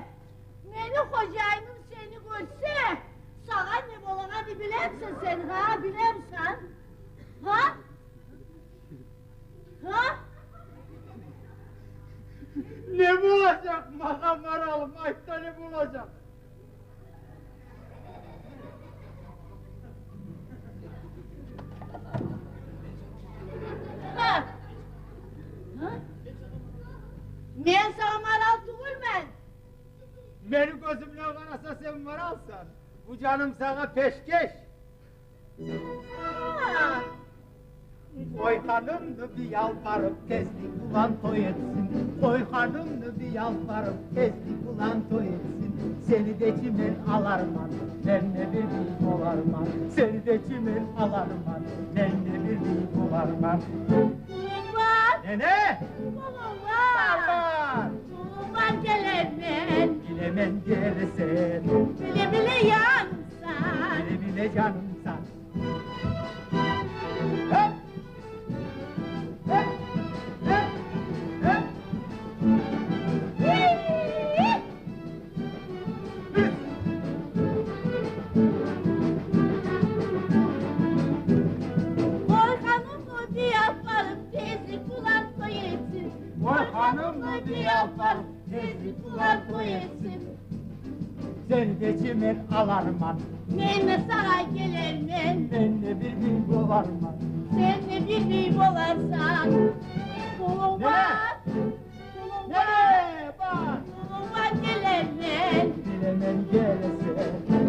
мени хожайыным сени гёрсе, сагъа не болагъанны билемисен сен, гьа, билемисен? Гьа? Гьа? Не болажакъ магъа, маралым, айт да, не болажакъ? Гьа? Гьа? Мен сагъа марал тюгюлмен. Мени гёзюмден къараса, сен маралсан. Бу жаным сагъа пешкеш. Къой ханымны бир ялбарып, тезлик булан той этсин. Къой ханымны бир ялбарып, тезлик булан той этсин. Сени де чи мен аларман, мен де бир бий боларман. Сени де чи мен аларман, мен де бир бий боларман. Къулум бар. Нене? Къулум бар. Бар, бар. Къулум бар, гелемен. Билемен, гелесен. Биле-биле янымсан. Биле-биле янымсан. Къой ханымны бир ялбарып, тезлик булан той этсин. Къой ханымны бир ялбарып, тезлик булан той этсин. Сени де чи мен аларман. Мен де сагъа гелермен. Мен де бир бий боларман. Сен де бир бий боларсан. Къулум бар. Къулум бар. Къулум бар, гелермен. Билемен, гелесен.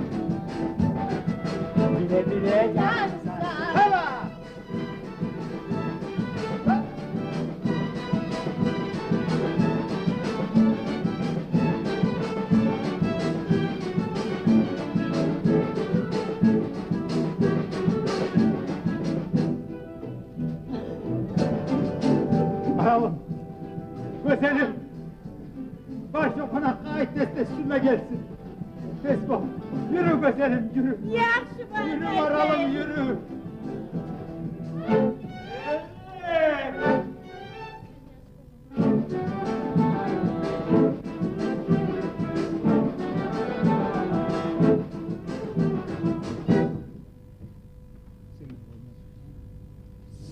Биле-биле янымсан. Гьала! Маралым, гёзелим, бар шо къонакъгъа айт, тез-тез шунда гелсин. Тез бол. Юрю, гёзелим, юрю. Яхшы, бар. Юрю, маралым, юрю.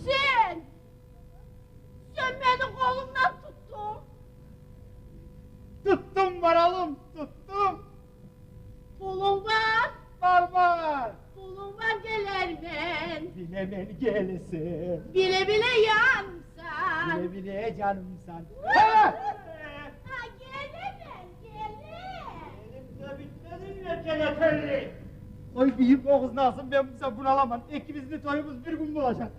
Сен! Сен мени къолумдан тутдунг. Тутдум, маралым, тутдум. Къулум бар. Бар, бар. Къулум бар, гелермен. Билемен, гелесен. Биле-биле янымсан. Биле-биле янымсан. Гьа! Гьа, гелемен, геле. Элимде битмединг бе, гелетели? Къой, бийим Огъуз Назым, мен буса буну аламан. Экибизни тоюбуз бир гюн болажакъ.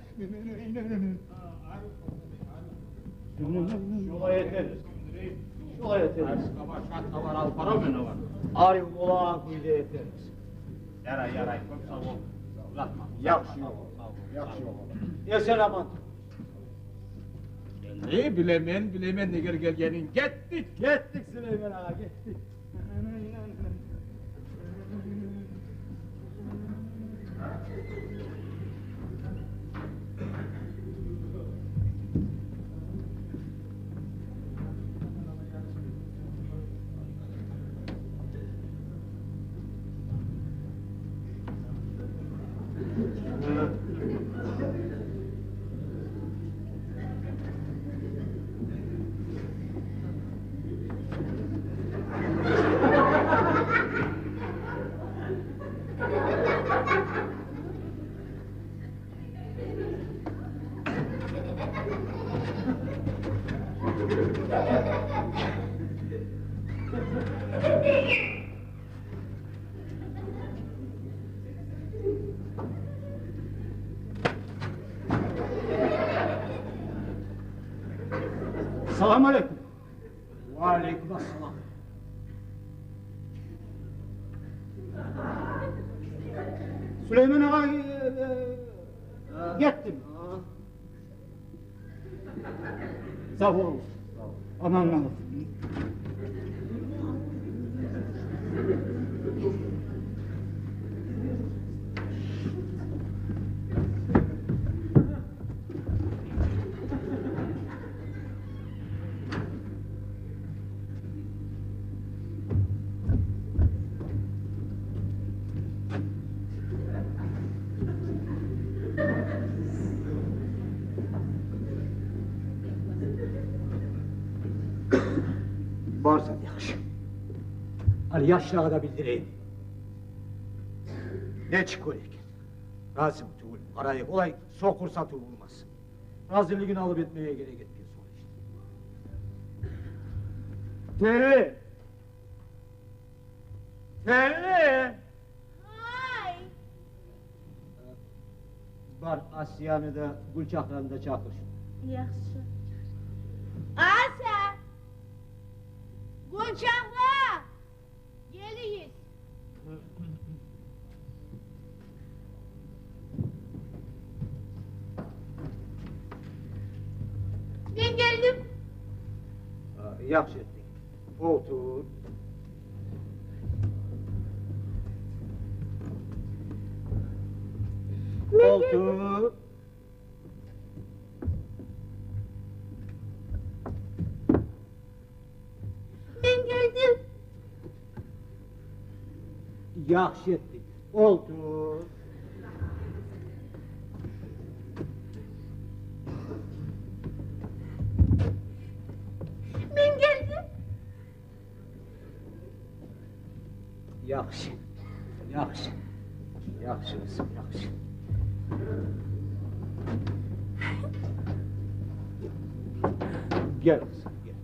Шолай этербиз. Шолай этербиз. Шат хабар алып бараман мен огъар. Арив бола, гюйле этербиз. Ярай, ярай, кёп сав бол. Яхшы ёгъу, яхшы ёгъу. Эсен-аман. Энни билемен, билемен негер гелгенин. Гетдик, гетдик, Сюлейман агъа, гетдик. Салам алейкум. Ва алейкум ассалам. Сюлейман агъа, э, э, гетдим. Сав бол. Аман къал. Барсанг яхшы. Гьали яшлагъа да билдирейим. Нечик гёре экен? Разиму тюгюл, къарайыкъ, олай сокъур сатыв болмасын. Разилигин алып этмеге герек этген сонг ишни. Телли! Телли! Гьай! Бар, Асияны да, Гюлчагьраны да чакъыр. Яхшы. Асия! Гюлчагьра! Гелигиз. Мен гелдим. А, яхшы этдинг. Олтур. Мен гелдим. Олтур. Мен гелдим. Яхшы этдинг. Олтур. Мен гелдим. Яхшы, яхшы, яхшы, къызым, яхшы. Гел, къызым, гел.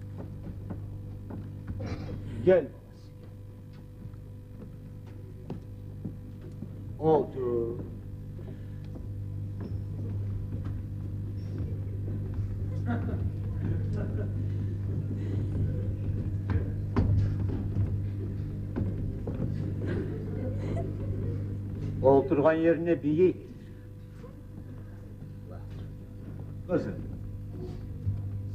Гел, баласы, гел. Олтур. Олтургъан ерине бийий. Къызым,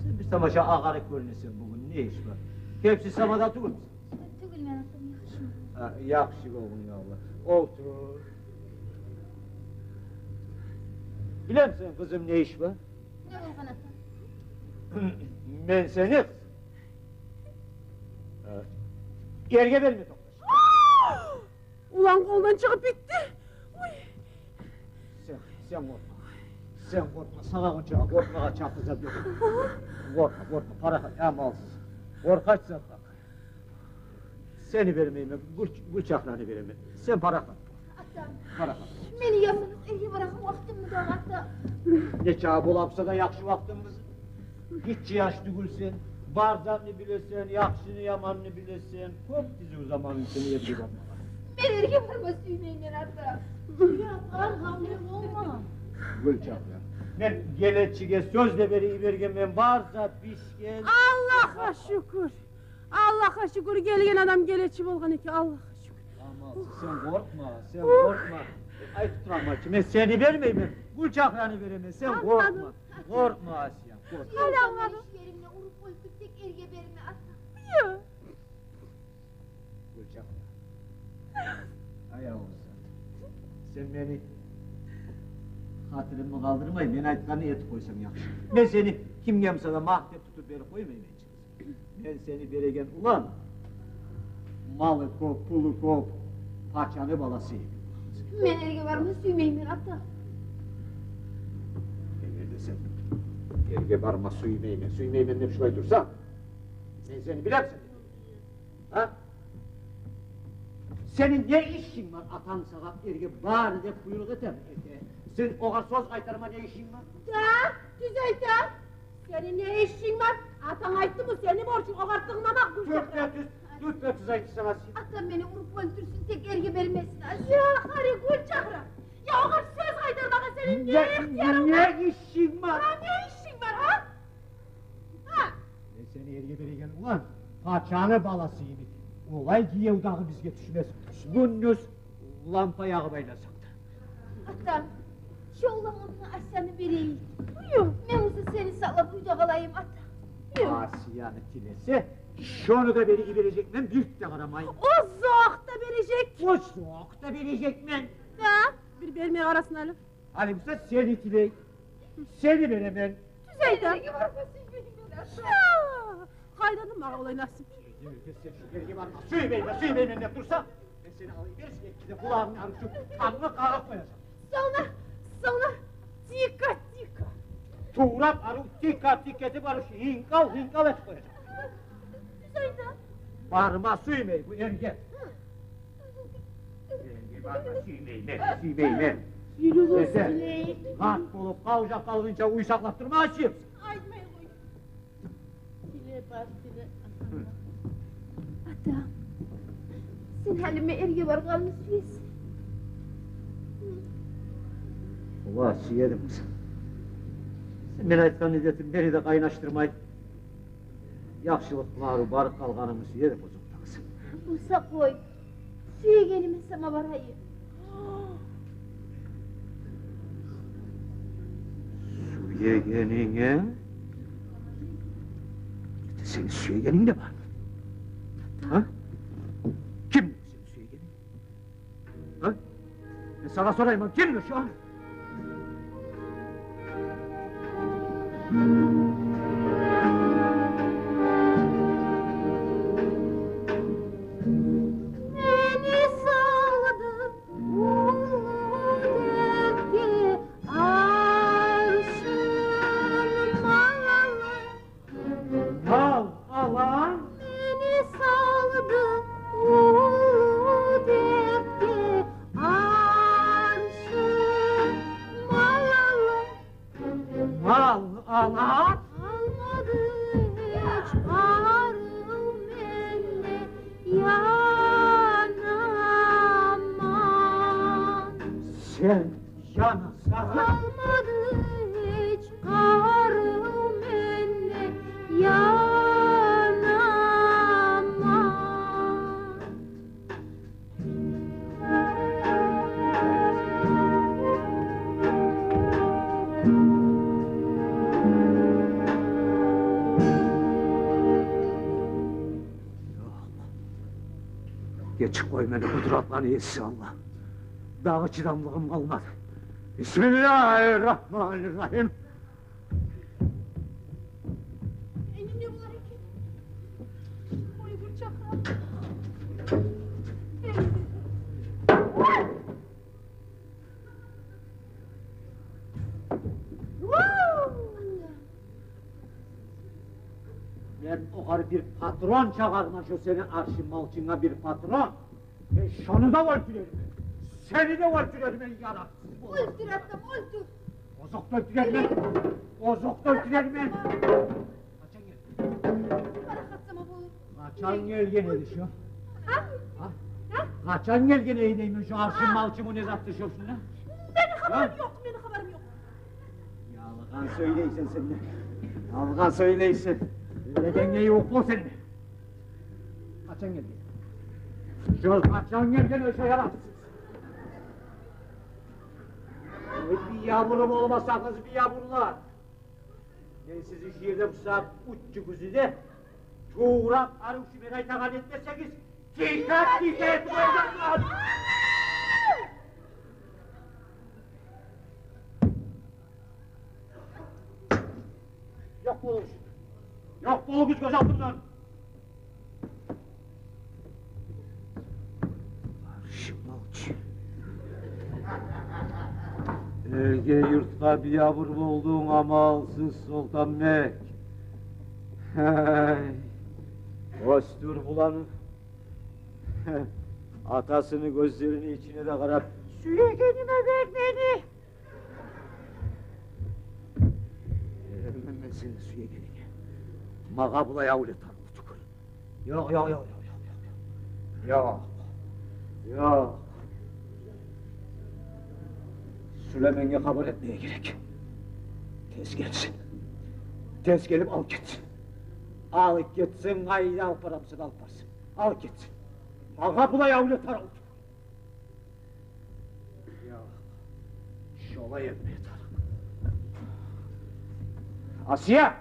сен бир тамаша агъарып гёрюнесен бугюн. Не иш бар? Кепсиз сабада тюгюлмюсен? Тюгюлмен, атам, яхшыман. Гьа, яхшы болгъунга Аллагь. Олтур. Билемисен, къызым, не иш бар? Не болгъан, атам? Мен сени, къызым, эрге берме токъташгъан. Улан, къолдан чыгъып битди. Уй. Сен, сен къоркъма. Сен къоркъма. Сагъа онча къоркъмагъа чакъы зат ёкъ. Къоркъма, къоркъма. Парахат, амалсыз. Къоркъач зат бар. Сени бермеймен, Гюл-, Гюлчагьраны беремен. Сен парахат бол. Атам. Парахат бол. Мени яман эрге барагъан вакътимми дагъы, атам? Нечакъы бола буса да яхшы вакътим, къызым. Гиччи яш тюгюлсен, бар затны билесен, яхшыны, яманны билесен. Кёп тизив заманынг сени эрге бармагъа. Мен эрге барма сюймеймен, атам. Ёкъ, аргъамлы болма. Гюлчагьра, мен гелечиге сёз де берип йибергенмен, бар зат бишген. Аллагьгъа шюкюр. Аллагьгъа шюкюр, гелген адам гелечи болгъан экен, Аллагьгъа шюкюр. Амалсыз, сен къоркъма, сен къоркъма. Айтып тураман чы, мен сени бермеймен, Гюлчагьраны беремен, сен къоркъма. Анладым. Къоркъма, Асия, къоркъма. Гьали анладым. Ишеримни уруп оьлтюрсенг, эрге берме, ата. Ё. Гюлчагьра. Ай, авур зат. Сен мени хатиримни къалдырмай, мен айтгъанны этип къойсанг яхшы. Мен сени кимге буса да магь деп тутуп берип къоймайман чы. Мен сени береген улан малы кёп, пулу кёп пачаны баласы эди. Мен эрге барма сюймеймен, ата. Эгер де сен эрге барма сюймеймен, сюймеймен деп шулай турсанг, мен сени билемисен? Гьа? Сени не ишинг бар, атанг сагъа эрге бар деп буйрукъ этеми, эте? Сен огъар сёз къайтарма не ишинг бар? Да, тюз айта. Сени не ишинг бар? Атанг айтдымы, сени борчунг огъар тынгламакъ, Гюлчагьра. Тюппе-тюз, тюппе-тюз айтды сагъа сен. Атам мени уруп оьлтюрсюн, тек эрге бермесин, Асия. Я, гьари, Гюлчагьра. Я, огъар сёз къайтармагъа сени не ихтиярынг бар? Не ишинг бар? Гьа, не ишинг бар, гьа? Гьа? Мен сени эрге береген улан пачаны баласы йимик. Олай гиев дагъы бизге тюшмес. Гюндюз лампа ягъып айласакъ да. Ата, шо улангъа муна Асияны берейим. Ё. Мен буса сени сакълап уьйде къалайым, ата. Ё. Асияны тилесе, шону да берип йибережекмен, бир де къарамай. Озокъда бережек. Озокъда бережекмен. Да, бир бермей къарасын гьали. Гьали буса сени тилей. Сени беремен. Тюз айта. Эрге барма сюймеймен, ата. Ша! Къайдан магъа олай насип? Эрге барма сюймеймен, сюймеймен деп турсанг, мен сени алып йиберип, эки де къулагъынгны аручуп, къанынга къагъып къояжакъман. Сонг, сонг, тика, тика. Туврап арив тика-тика этип, арив гьинкъал-гьинкъал этип къояжакъман. Тюз айта. Барма сюймей бу эрге. Гьы. Эрге барма сюймеймен, сюймеймен. Юрюгюз, эсе, тилейик. Къарт болуп, къавжап къалгъынча уьй сакълап турма, ачып. Айтмай къой. Тиле, бар, тиле. Ата, сен гьалиме эрге баргъанны сюесен? Валлагь, сюе эдим, къызым. Сен мен айтгъанны этип, мени де къайнашдырмай, яхшылыкъ булан барып къалгъанынгны сюе эдим, озокъда, къызым. Буса къой, сюегениме сама барайым. Сюегенинге? Сени сюегенинг де бармы? Гьа? Кимдир сени сюегенинг? Гьа? Мен сагъа сорайман, кимдир шо? Мени салды уллу дертге аршын малы. Мал алан. Мени салды уллу дертге аршын малы. Мал алан. Къалмады гьеч къарыв менде, янаман. Сен янасан. Къалмады гьеч къарыв менде, янаман. Гечип къой мени, къудратланы еси Аллагь. Дагъы чыдамлыгъым къалмады. Бисмиллагьи ррагьмани ррагьим. Энни не болар экен? Ой, Гюлчагьра. Энни. Мен огъар бир патрон чагъарман, шо сени аршын малчынга бир патрон. Мен шону да оьлтюрермен. Сени де оьлтюрермен, яракъсыз боласан. Оьлтюр, атам, оьлтюр. Озокъда оьлтюрермен. Озокъда оьлтюрермен. Къачан гелдинг? Къаракъатсама болур. Къачан гелген эди шо? Гьа? Гьа? Гьа? Къачан гелген эди деймен, шо аршын малчы, бу не затды шо шунда? Мени хабарым ёкъ, мени хабарым ёкъ. Ялгъан сёйлейсен сен де. Ялгъан сёйлейсен. Билегенге ювукъ бол сен де. Къачан гелген? Шо къачан гелген оьше ярасыз? Ой, биябур болмасагъыз, биябурлар. Мен сизин шу ерде бусагьат уьч юзюгюзню де туврап, арив шо мен айтагъанны этмесегиз, тика-тика этип къояжакъман. Ёкъ болугъуз. Ёкъ болугъуз гёз алдымдан. Элге, юртгъа биябур болдунг, амалсыз Солтанбек. Гьей, оьстюр буланы. Атасыны гёзлерини ичине де къарап: «Сюегениме бер мени». Бермеймен мен сени сюегенинге. Магъа булай авлетлер тюгюл. Ёкъ, ёкъ, ёкъ. Ёкъ. Ёкъ. Сюлейменге хабар этмеге герек. Тез гелсин. Тез гелип алып гетсин. Алып гетсин, къайда алып барамысан, алып барсын. Алып гетсин. Магъа булай авлетлер тюгюл. Ёкъ, шолай этмеге тарыкъ. Асия!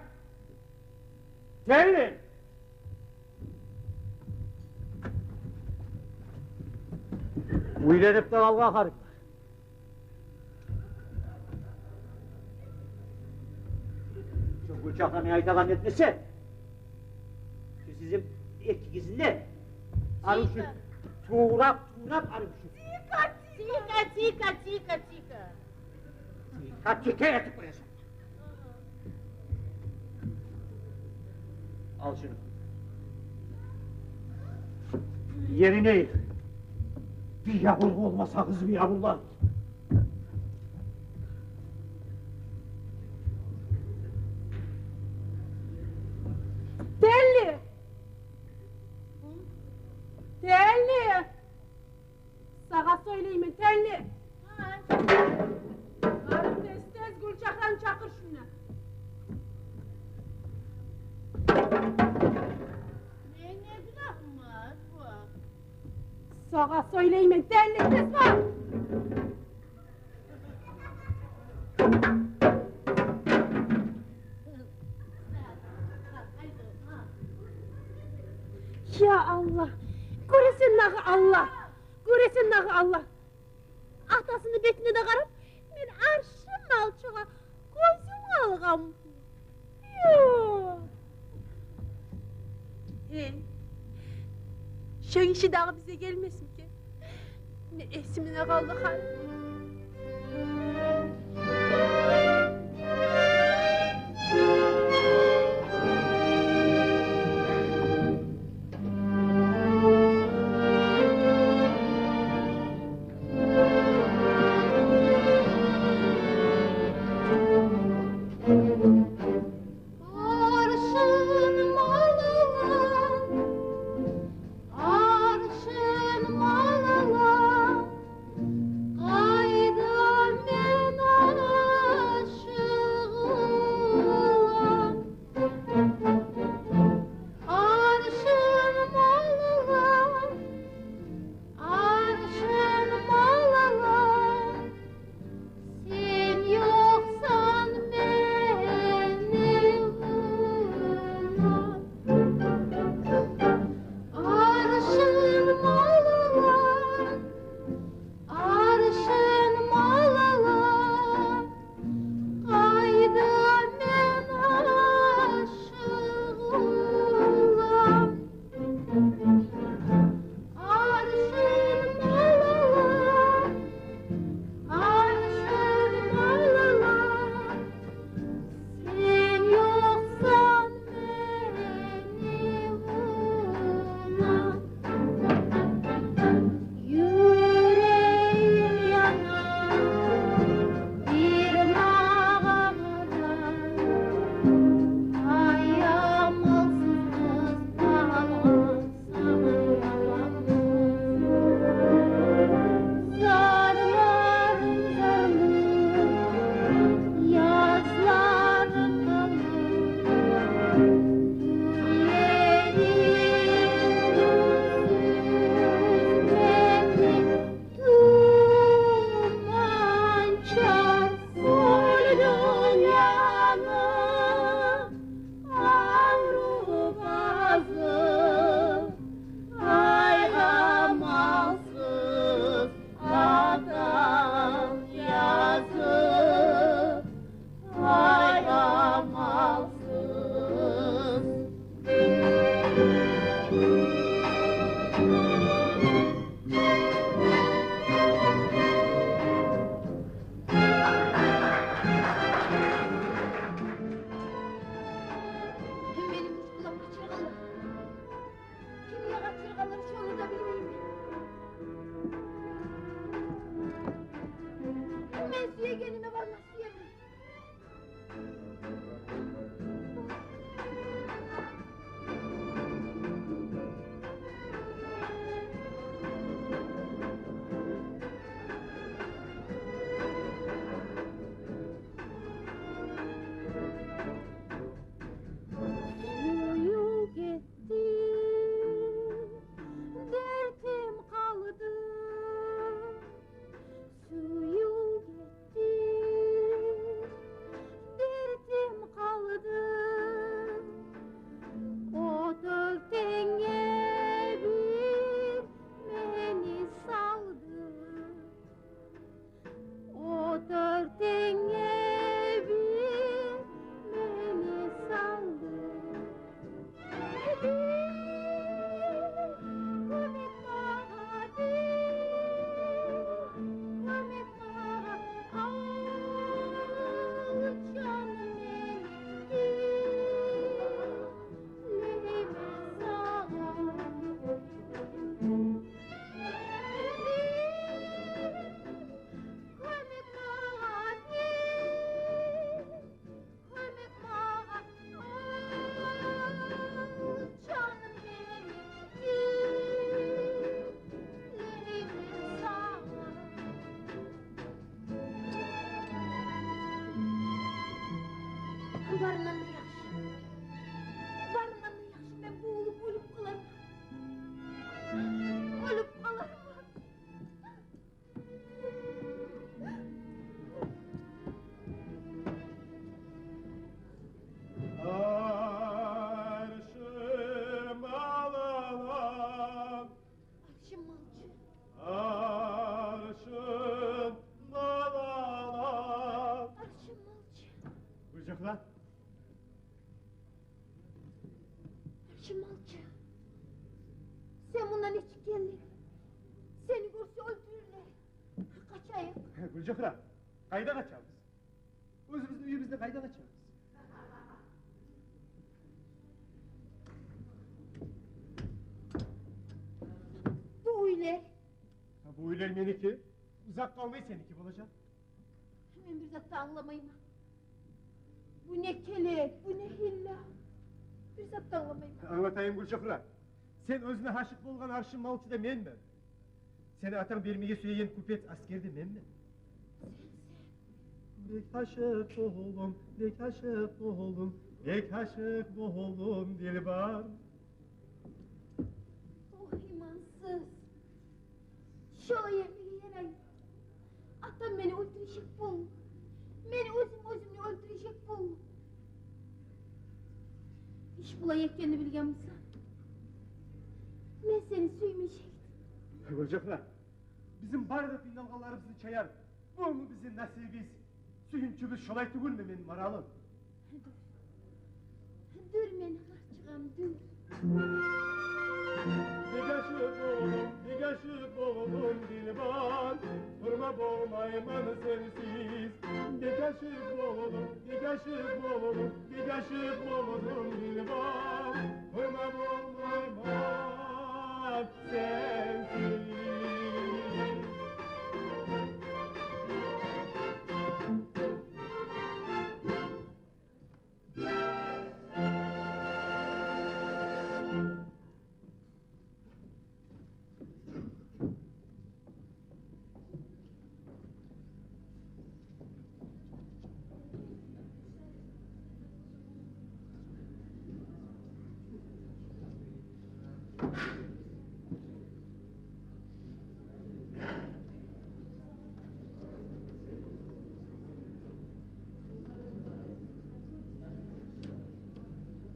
Гелин! Уьйленип де къалгъан гьарин бар. Шо Гюлчагьраны айтагъанны этмесе, шо сизин экигизни де арив шо туврап, туврап арив шо. Тика, тика, тика, тика, тика. Тика, тика этип къоясан. Ал шуну. Ерине йыйыл. Биябур болмасагъыз, биябурлар. Тенли! Тенли! Сагъа сёйлеймен, Тенли! Барып тез-тез Гюлчагьраны чакъыр шунда. Мени не гюнагьым бар бу? Сагъа сёйлеймен, Тенли, тез бар! Я Аллагь, гёресен дагъы Аллагь, гёресен дагъы Аллагь. Атасыны бетине де къарап, мен аршын малчыгъа гёзюм къалгъан. Ёкъ. Гьей, шо гиши дагъы бизге гелмесмикен? Мен эсимде къалды гьали. Аршын малына, аршын малына, Тенге бир мени салды. Бир кёмек магъа, бир кёмек магъа, ал, жаным мени, тилеймен сагъа. Бир кёмек магъа, бир кёмек магъа, ал, жаным мени, тилеймен сагъа. Барындан да яхшы, барындан да яхшы, мен бувулуп оьлюп къаларман. Оьлюп къаларман. Аршын малала. Аршын малчы. Аршын малала. Аршын малчы. Гюлжухра. Аршын малчы. Сен мунда нечик гелдинг? Сени гёрсе оьлтюрюрлер. Къачайыкъ. Гюлжухра, къайда къачабыз? Оьзюбюзню уьюбюзден къайда къачабыз? Бу уьйлер. Гьа, бу уьйлер меники. Узакъ къалмай сеники болажакъ. Мен бир зат да англамайман. Бу не келек, бу не гьилла? Бир зат да англамайман. Англатайым, Гюлжухра. Сен оьзюне гьашыкъ болгъан Аршын малчы да менмен. Сени атанг бермеге сюеген купец Аскер де менмен. Бек гьашыкъ болдум, бек гьашыкъ болдум, бек гьашыкъ болдум, дилбар. Ох, имансыз. Шолай этмеге ярай. Атам мени оьлтюрежек болуп, мен оьзюм оьзюмню оьлтюрежек болуп. Иш булай экенни билген болсам, мен сени сюймежек эдим. Гюлжухра, бизин бары да къыйналгъанларыбызны чаяр. Бу бизин насибибиз, сююнчюбюз шолай тюгюлмю, мени маралым? Дюр. Дюр, мени къарчыгъым, дюр. Бек гьашыкъ болдум, бек гьашыкъ болдум, дилбар. Турма болмайман сенсиз. Бек гьашыкъ болдум, бек гьашыкъ болдум, бек гьашыкъ болдум, дилбар. Турма болмайман сенсиз.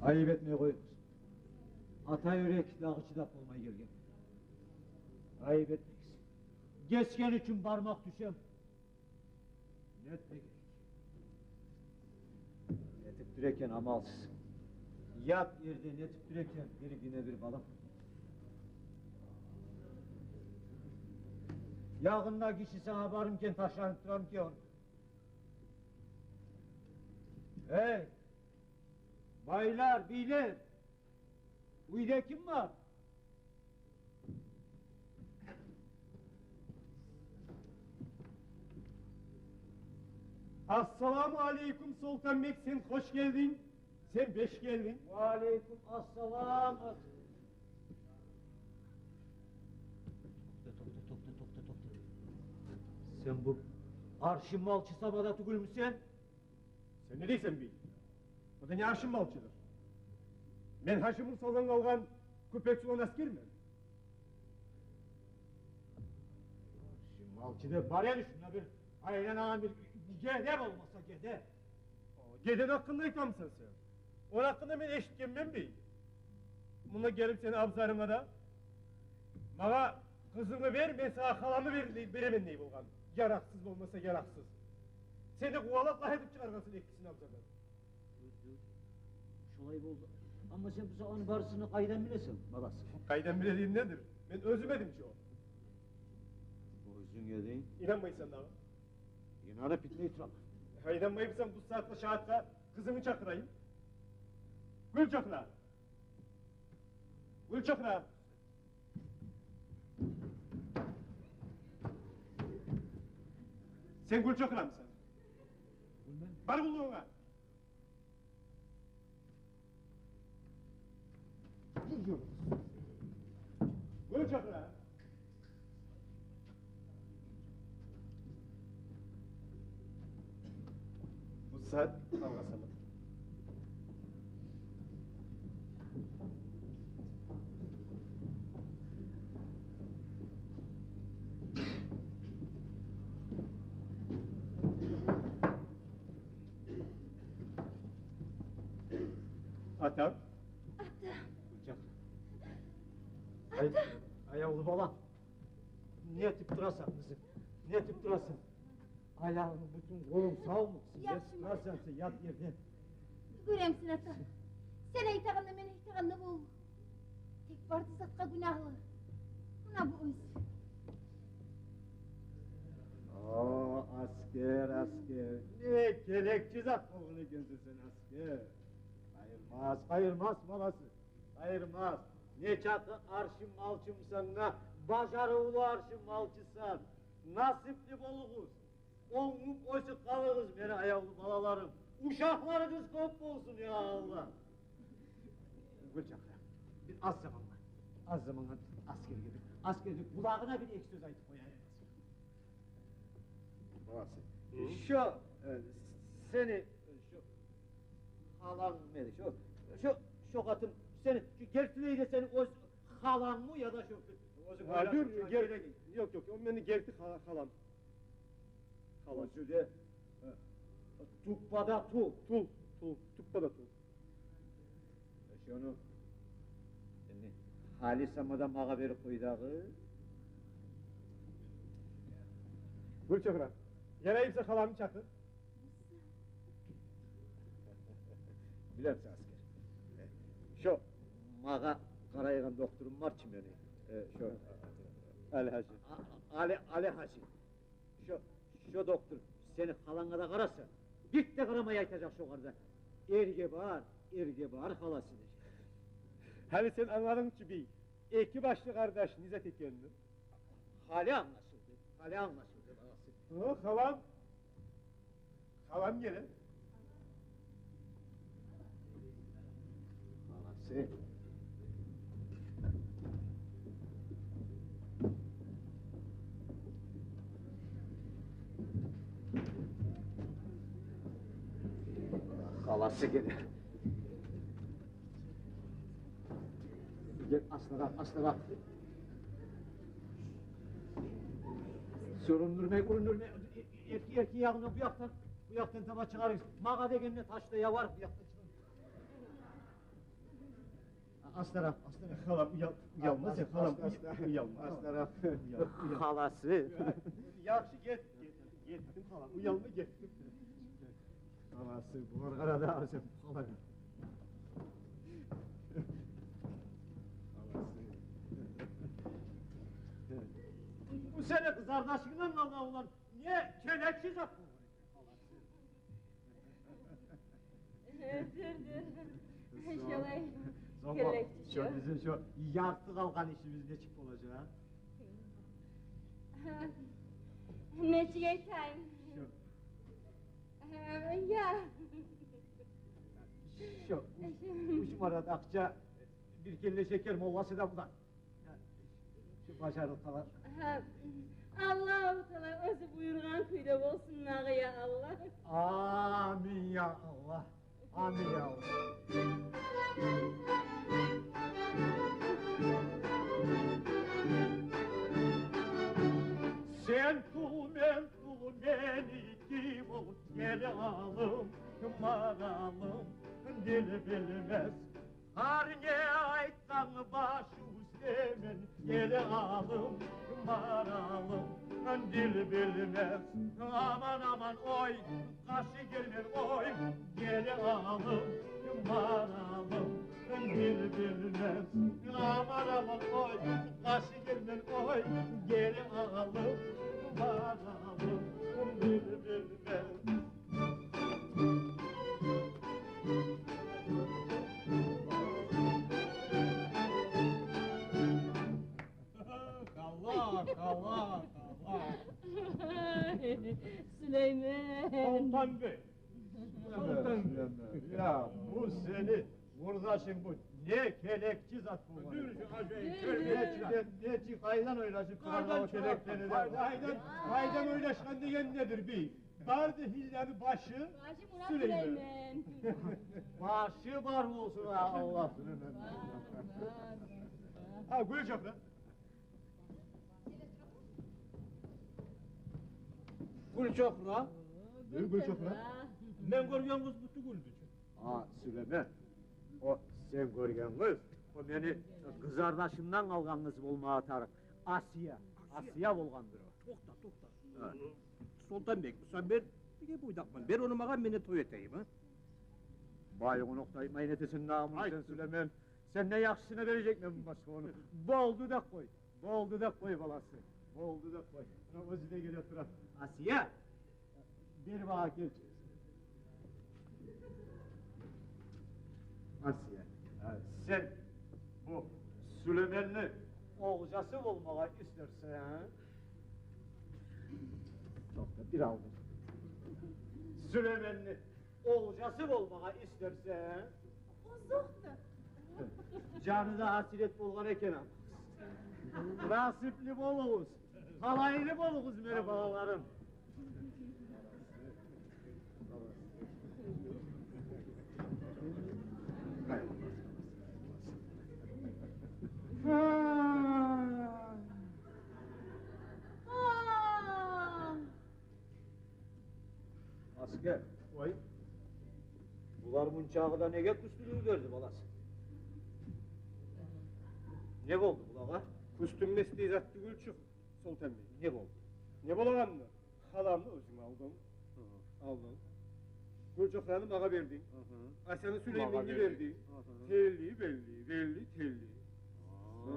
Айып этмей къоюгъуз. Ата юрек дагъы чыдап болмай гелген. Айып этмегиз. Гечген учун бармакъ тюшем. Не этме герек? Нетип тура экен амалсыз. Ят ерде нетип тура экен бир гине бир балам. Ягъында гишиси сагъа бармы экен, ташланып турамы экен ону? Эй, байлар, бийлер! Уьйде ким бар? Ассаламу алейкум, Солтанбек, сен хош гелдинг. Сен беш гелдинг. Ва алейкум ассалам. Токъта, токъта, токъта, токъта, токъта. Сен бу Аршын малчы саба да тюгюлмюсен? Сен не дейсен, бий? О да не Аршын малчыдыр? Мен Гьажи Мурсалдан къалгъан купец улан Аскермен. Аршын малчы деп бар эди, шунда бир айланагъан бир геде болмаса, геде. О, гедени гьакъында айтамысан сен? Ону гьакъында мен эшитгенмен, бий. Мунда гелип сени абзарынга да, магъа къызынгны бер, мен сагъа халамны бер-, беремен дей болгъан. Яракъсыз болмаса, яракъсыз. Сени къувалап, лагь этип чыгъаргъансан экисин абзардан. Дюр, дюр. Шолай болду. Амма сен буса ону барысын къайдан билесен, баласы? Къайдан биле деген недир? Мен оьзюм эдим чи о. Оьзюнг эдинг? Инанмайсан дагъы? Инанып битмей турам. Гьа, инанмай бусанг, бу сагьатгъа шагьатгъа къызынгны чакъырайым. Гюлчагьра! Гюлчагьра! Сен Гюлчагьрамысан? Бар къуллугъунга! Гюлчагьра! Бу сагьат алгъасама. Атам. Ата. Гюлчагьра. Ай, ата. Аявлу балам. Не этип турасан, къызым? Не этип турасан? Аягъынг, бютюн къолунг савму? Яхшымы? Турасан сен ят ерде. Гёремисен, ата? Сен айтагъан да, мен айтагъан да болду. Тек бары да затгъа гюнагьлы муна бу оьзю. О, Аскер, Аскер. Не герекчи зат болгъан экенсен сен, Аскер. Къайырмас, къайырмас, баласы. Къайырмас. Нечакъы аршын малчымысан да, бажарывлу аршын малчысан. Насипли болугъуз. Онгуп оьсюп къалыгъыз, мени аявлу балаларым. Ушакъларыгъыз кёп болсун, я Аллагь. Гюлчагьра, бир аз замангъа, аз замангъа Аскерге бир, Аскерни къулагъына бир-эки сёз айтып къояйым. Баласы. Гьы? Шо, э, сени, э, шо халанг мени, шо, шо, шо къатын сени, шо гертилей де сени оьз халангмы яда шо оьзюнг... Гьа, дюр, гер-, ёкъ, ёкъ, о мени герти ха-, халам. Халам. Оьзю де, э, туппа да ту. Тул, тул, туппа да тул. Шону энни гьали сама да магъа берип къой дагъы. Гюлчагьра, ярай буса, халамны чакъыр. Билемисен, Аскер, шо магъа къарайгъан докторум бар чы мени, э, шо Али-гьажи. А-, Али, Али-гьажи. Шо, шо доктор сени халанга да къараса, бек де къарамай айтажакъ шогъар да: «Эрге бар, эрге бар, халасы», — дежек. Гьали сен англадынг чы, бий, эки башлы къардаш не зат экенни? Гьали англашылды, гьали англашылды, баласы. О, халам. Халам геле. Халасы. Халасы геле. Гел, астаракъ, астаракъ. Сюрюндюрмей, урундурмай, эркин, эркин ягъына, бу якъдан, бу якъдан таба чыгъарыгъыз. Магъа дегенде ташда ябар, бу якъдан чыгъар. Астаракъ, астаракъ, халам, уял-, уялма сен, халам, аста, аста, уялма. Астаракъ. Уял, уял. Халасы. Яхшы, гет, гет, гетдим, халам, уялма, гетдим. Халасы, булар къара да, сен халам. Халасы. Бу сени къызардашынгдан къалгъан улан не герексиз зат болгъан экен, халасы. Дюр, дюр. Сонг, шолай. Сонг герекчи шо, шо бизин шо ярты къалгъан ишибиз нечик болажакъ? Нечик айтайым? Шо. Э, я. Шо, уьч, уьч манат акъча, бир келле шекер молласы да булан. Шо бажарылып къала. Гьа, Аллагьу Таала оьзю буюргъан кюйде болсун дагъы, я Аллагь. Амин, я Аллагь. Амин, я Аллагь. Сен тул, мен тул, меники бол, гел, алым, маралым, дил билмес. Гьар не айтсанг, баш уьстемен, гел, алым, Баралым, дил билмес, аман-аман, ой, къаршы гелмен, ой, гел алып, баралым, дил билмес, аман-аман, ой, къаршы гелмен, ой, гел алып, баралым, дил билмес. Къала, къала, къала. Сюлеймен. Солтанбек. Солтанбек. Я, бу сени къурдашынг бу. Не герекчи зат бу. Нечик, нечик, къайдан ойлашып чыгъаргъан о гереклени? Къайдан, къайдан ойлашгъан деген недир, бий? Бары да гьиллени башы Сюлеймен. Башы бар болсун, Аллагь. Гьа, Гюлчохра. Гюлчохра. Гюлчохра. Мен гёрген къыз бу тюгюлдю чю. А, Сюлеймен. О сен гёрген къыз, о мени къызардашымдан къалгъан къыз болмагъа тарыкъ. Асия. Асия. Асия болгъандыр о. Токъта, токъта. Гьа. Солтанбек, сен бир неге буйдакъман? Бер ону магъа, мен де той этейим, гьа? Бай къонакъ да айтмай, не этесен дагъы муну сен, Сюлеймен? Сенден яхшысына бережекмен башгъа ону. Болду деп къой. Болду деп къой, баласы. Болду деп къой. Муна оьзю де геле тура. Асия! Бери магъа гелчи. Асия, гьа, сен бу Сюлейменни олжасы болмагъа истерсенг, токъта, бир алдын. Сюлейменни олжасы болмагъа истерсенг, узукъду. Жаны да гьасирет болгъан экен ама. Насипли болугъуз, талайлы болугъуз, мени балаларым. Аскер. Ой. Булар мунчагъы да неге кюстюрюв берди, баласы? Не болду булагъа? Кюстюрмес дей зат тюгюл чю, Солтанбек. Не болду? Не болагъанны? Халамны оьзюнг алдынг. Гьы. Алдынг. Гюлчохраны магъа бердинг. Гьы. Асияны Сюлейменге бердинг. Магъа бердинг. Гьы. Телли, белли, белли, телли. А,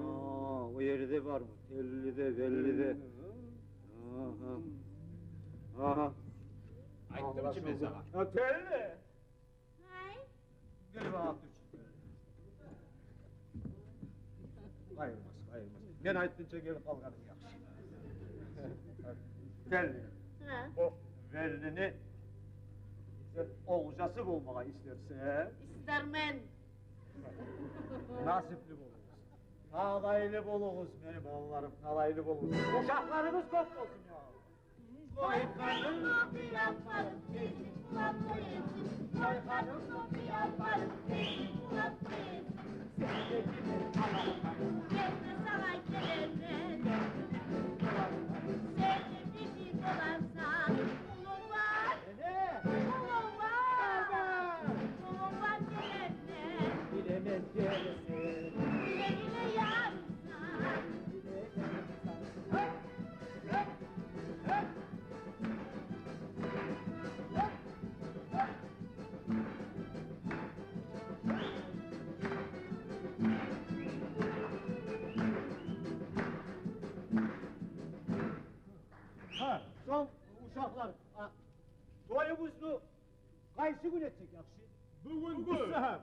о ерде бармы? Телли де, белли де. Гьы. Агьа. Агьа. Айтдым чы мен сагъа. Гьа, телли. Гьай. Гел, багъып тур чы. Къайырмас, къайырмас. Мен айтгъынча гелип къалгъанынг яхшы. Белли. Гьа. О Беллини сен олжасы болмагъа истерсенг? Истермен. Насипли болугъуз. Талайлы болугъуз, мени балаларым, талайлы болугъуз. Ушакъларыгъыз кёп болсун, я. Къойгъаным къоюп барып, тезлик булан къоюп, къойгъаным къоюп барып, тезлик булан къоюп. Сен де билип аларман, мен де сагъа гелемен. Сен де бизи боласан, уллу бар, уллу бар, уллу бар гелемен. Билемен, гелесен. Биле-биле ярысан. Гьа, сонг, ушакълар, а, тоюбузну къайсы гюн этсек яхшы? Бугюн, бугюн. Бу сагьат.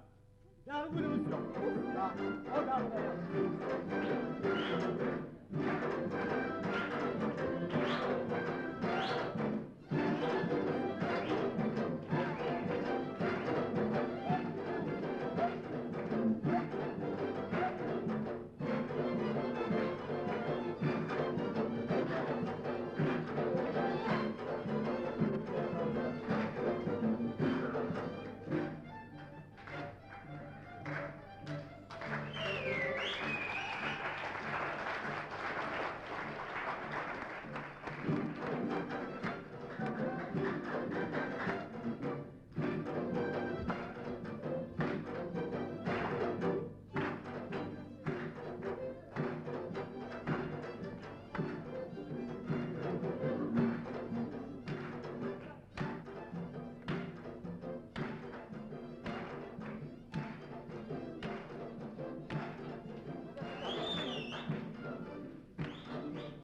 Дагъы гюнюбюз ёкъ. О дагъы да ёкъ.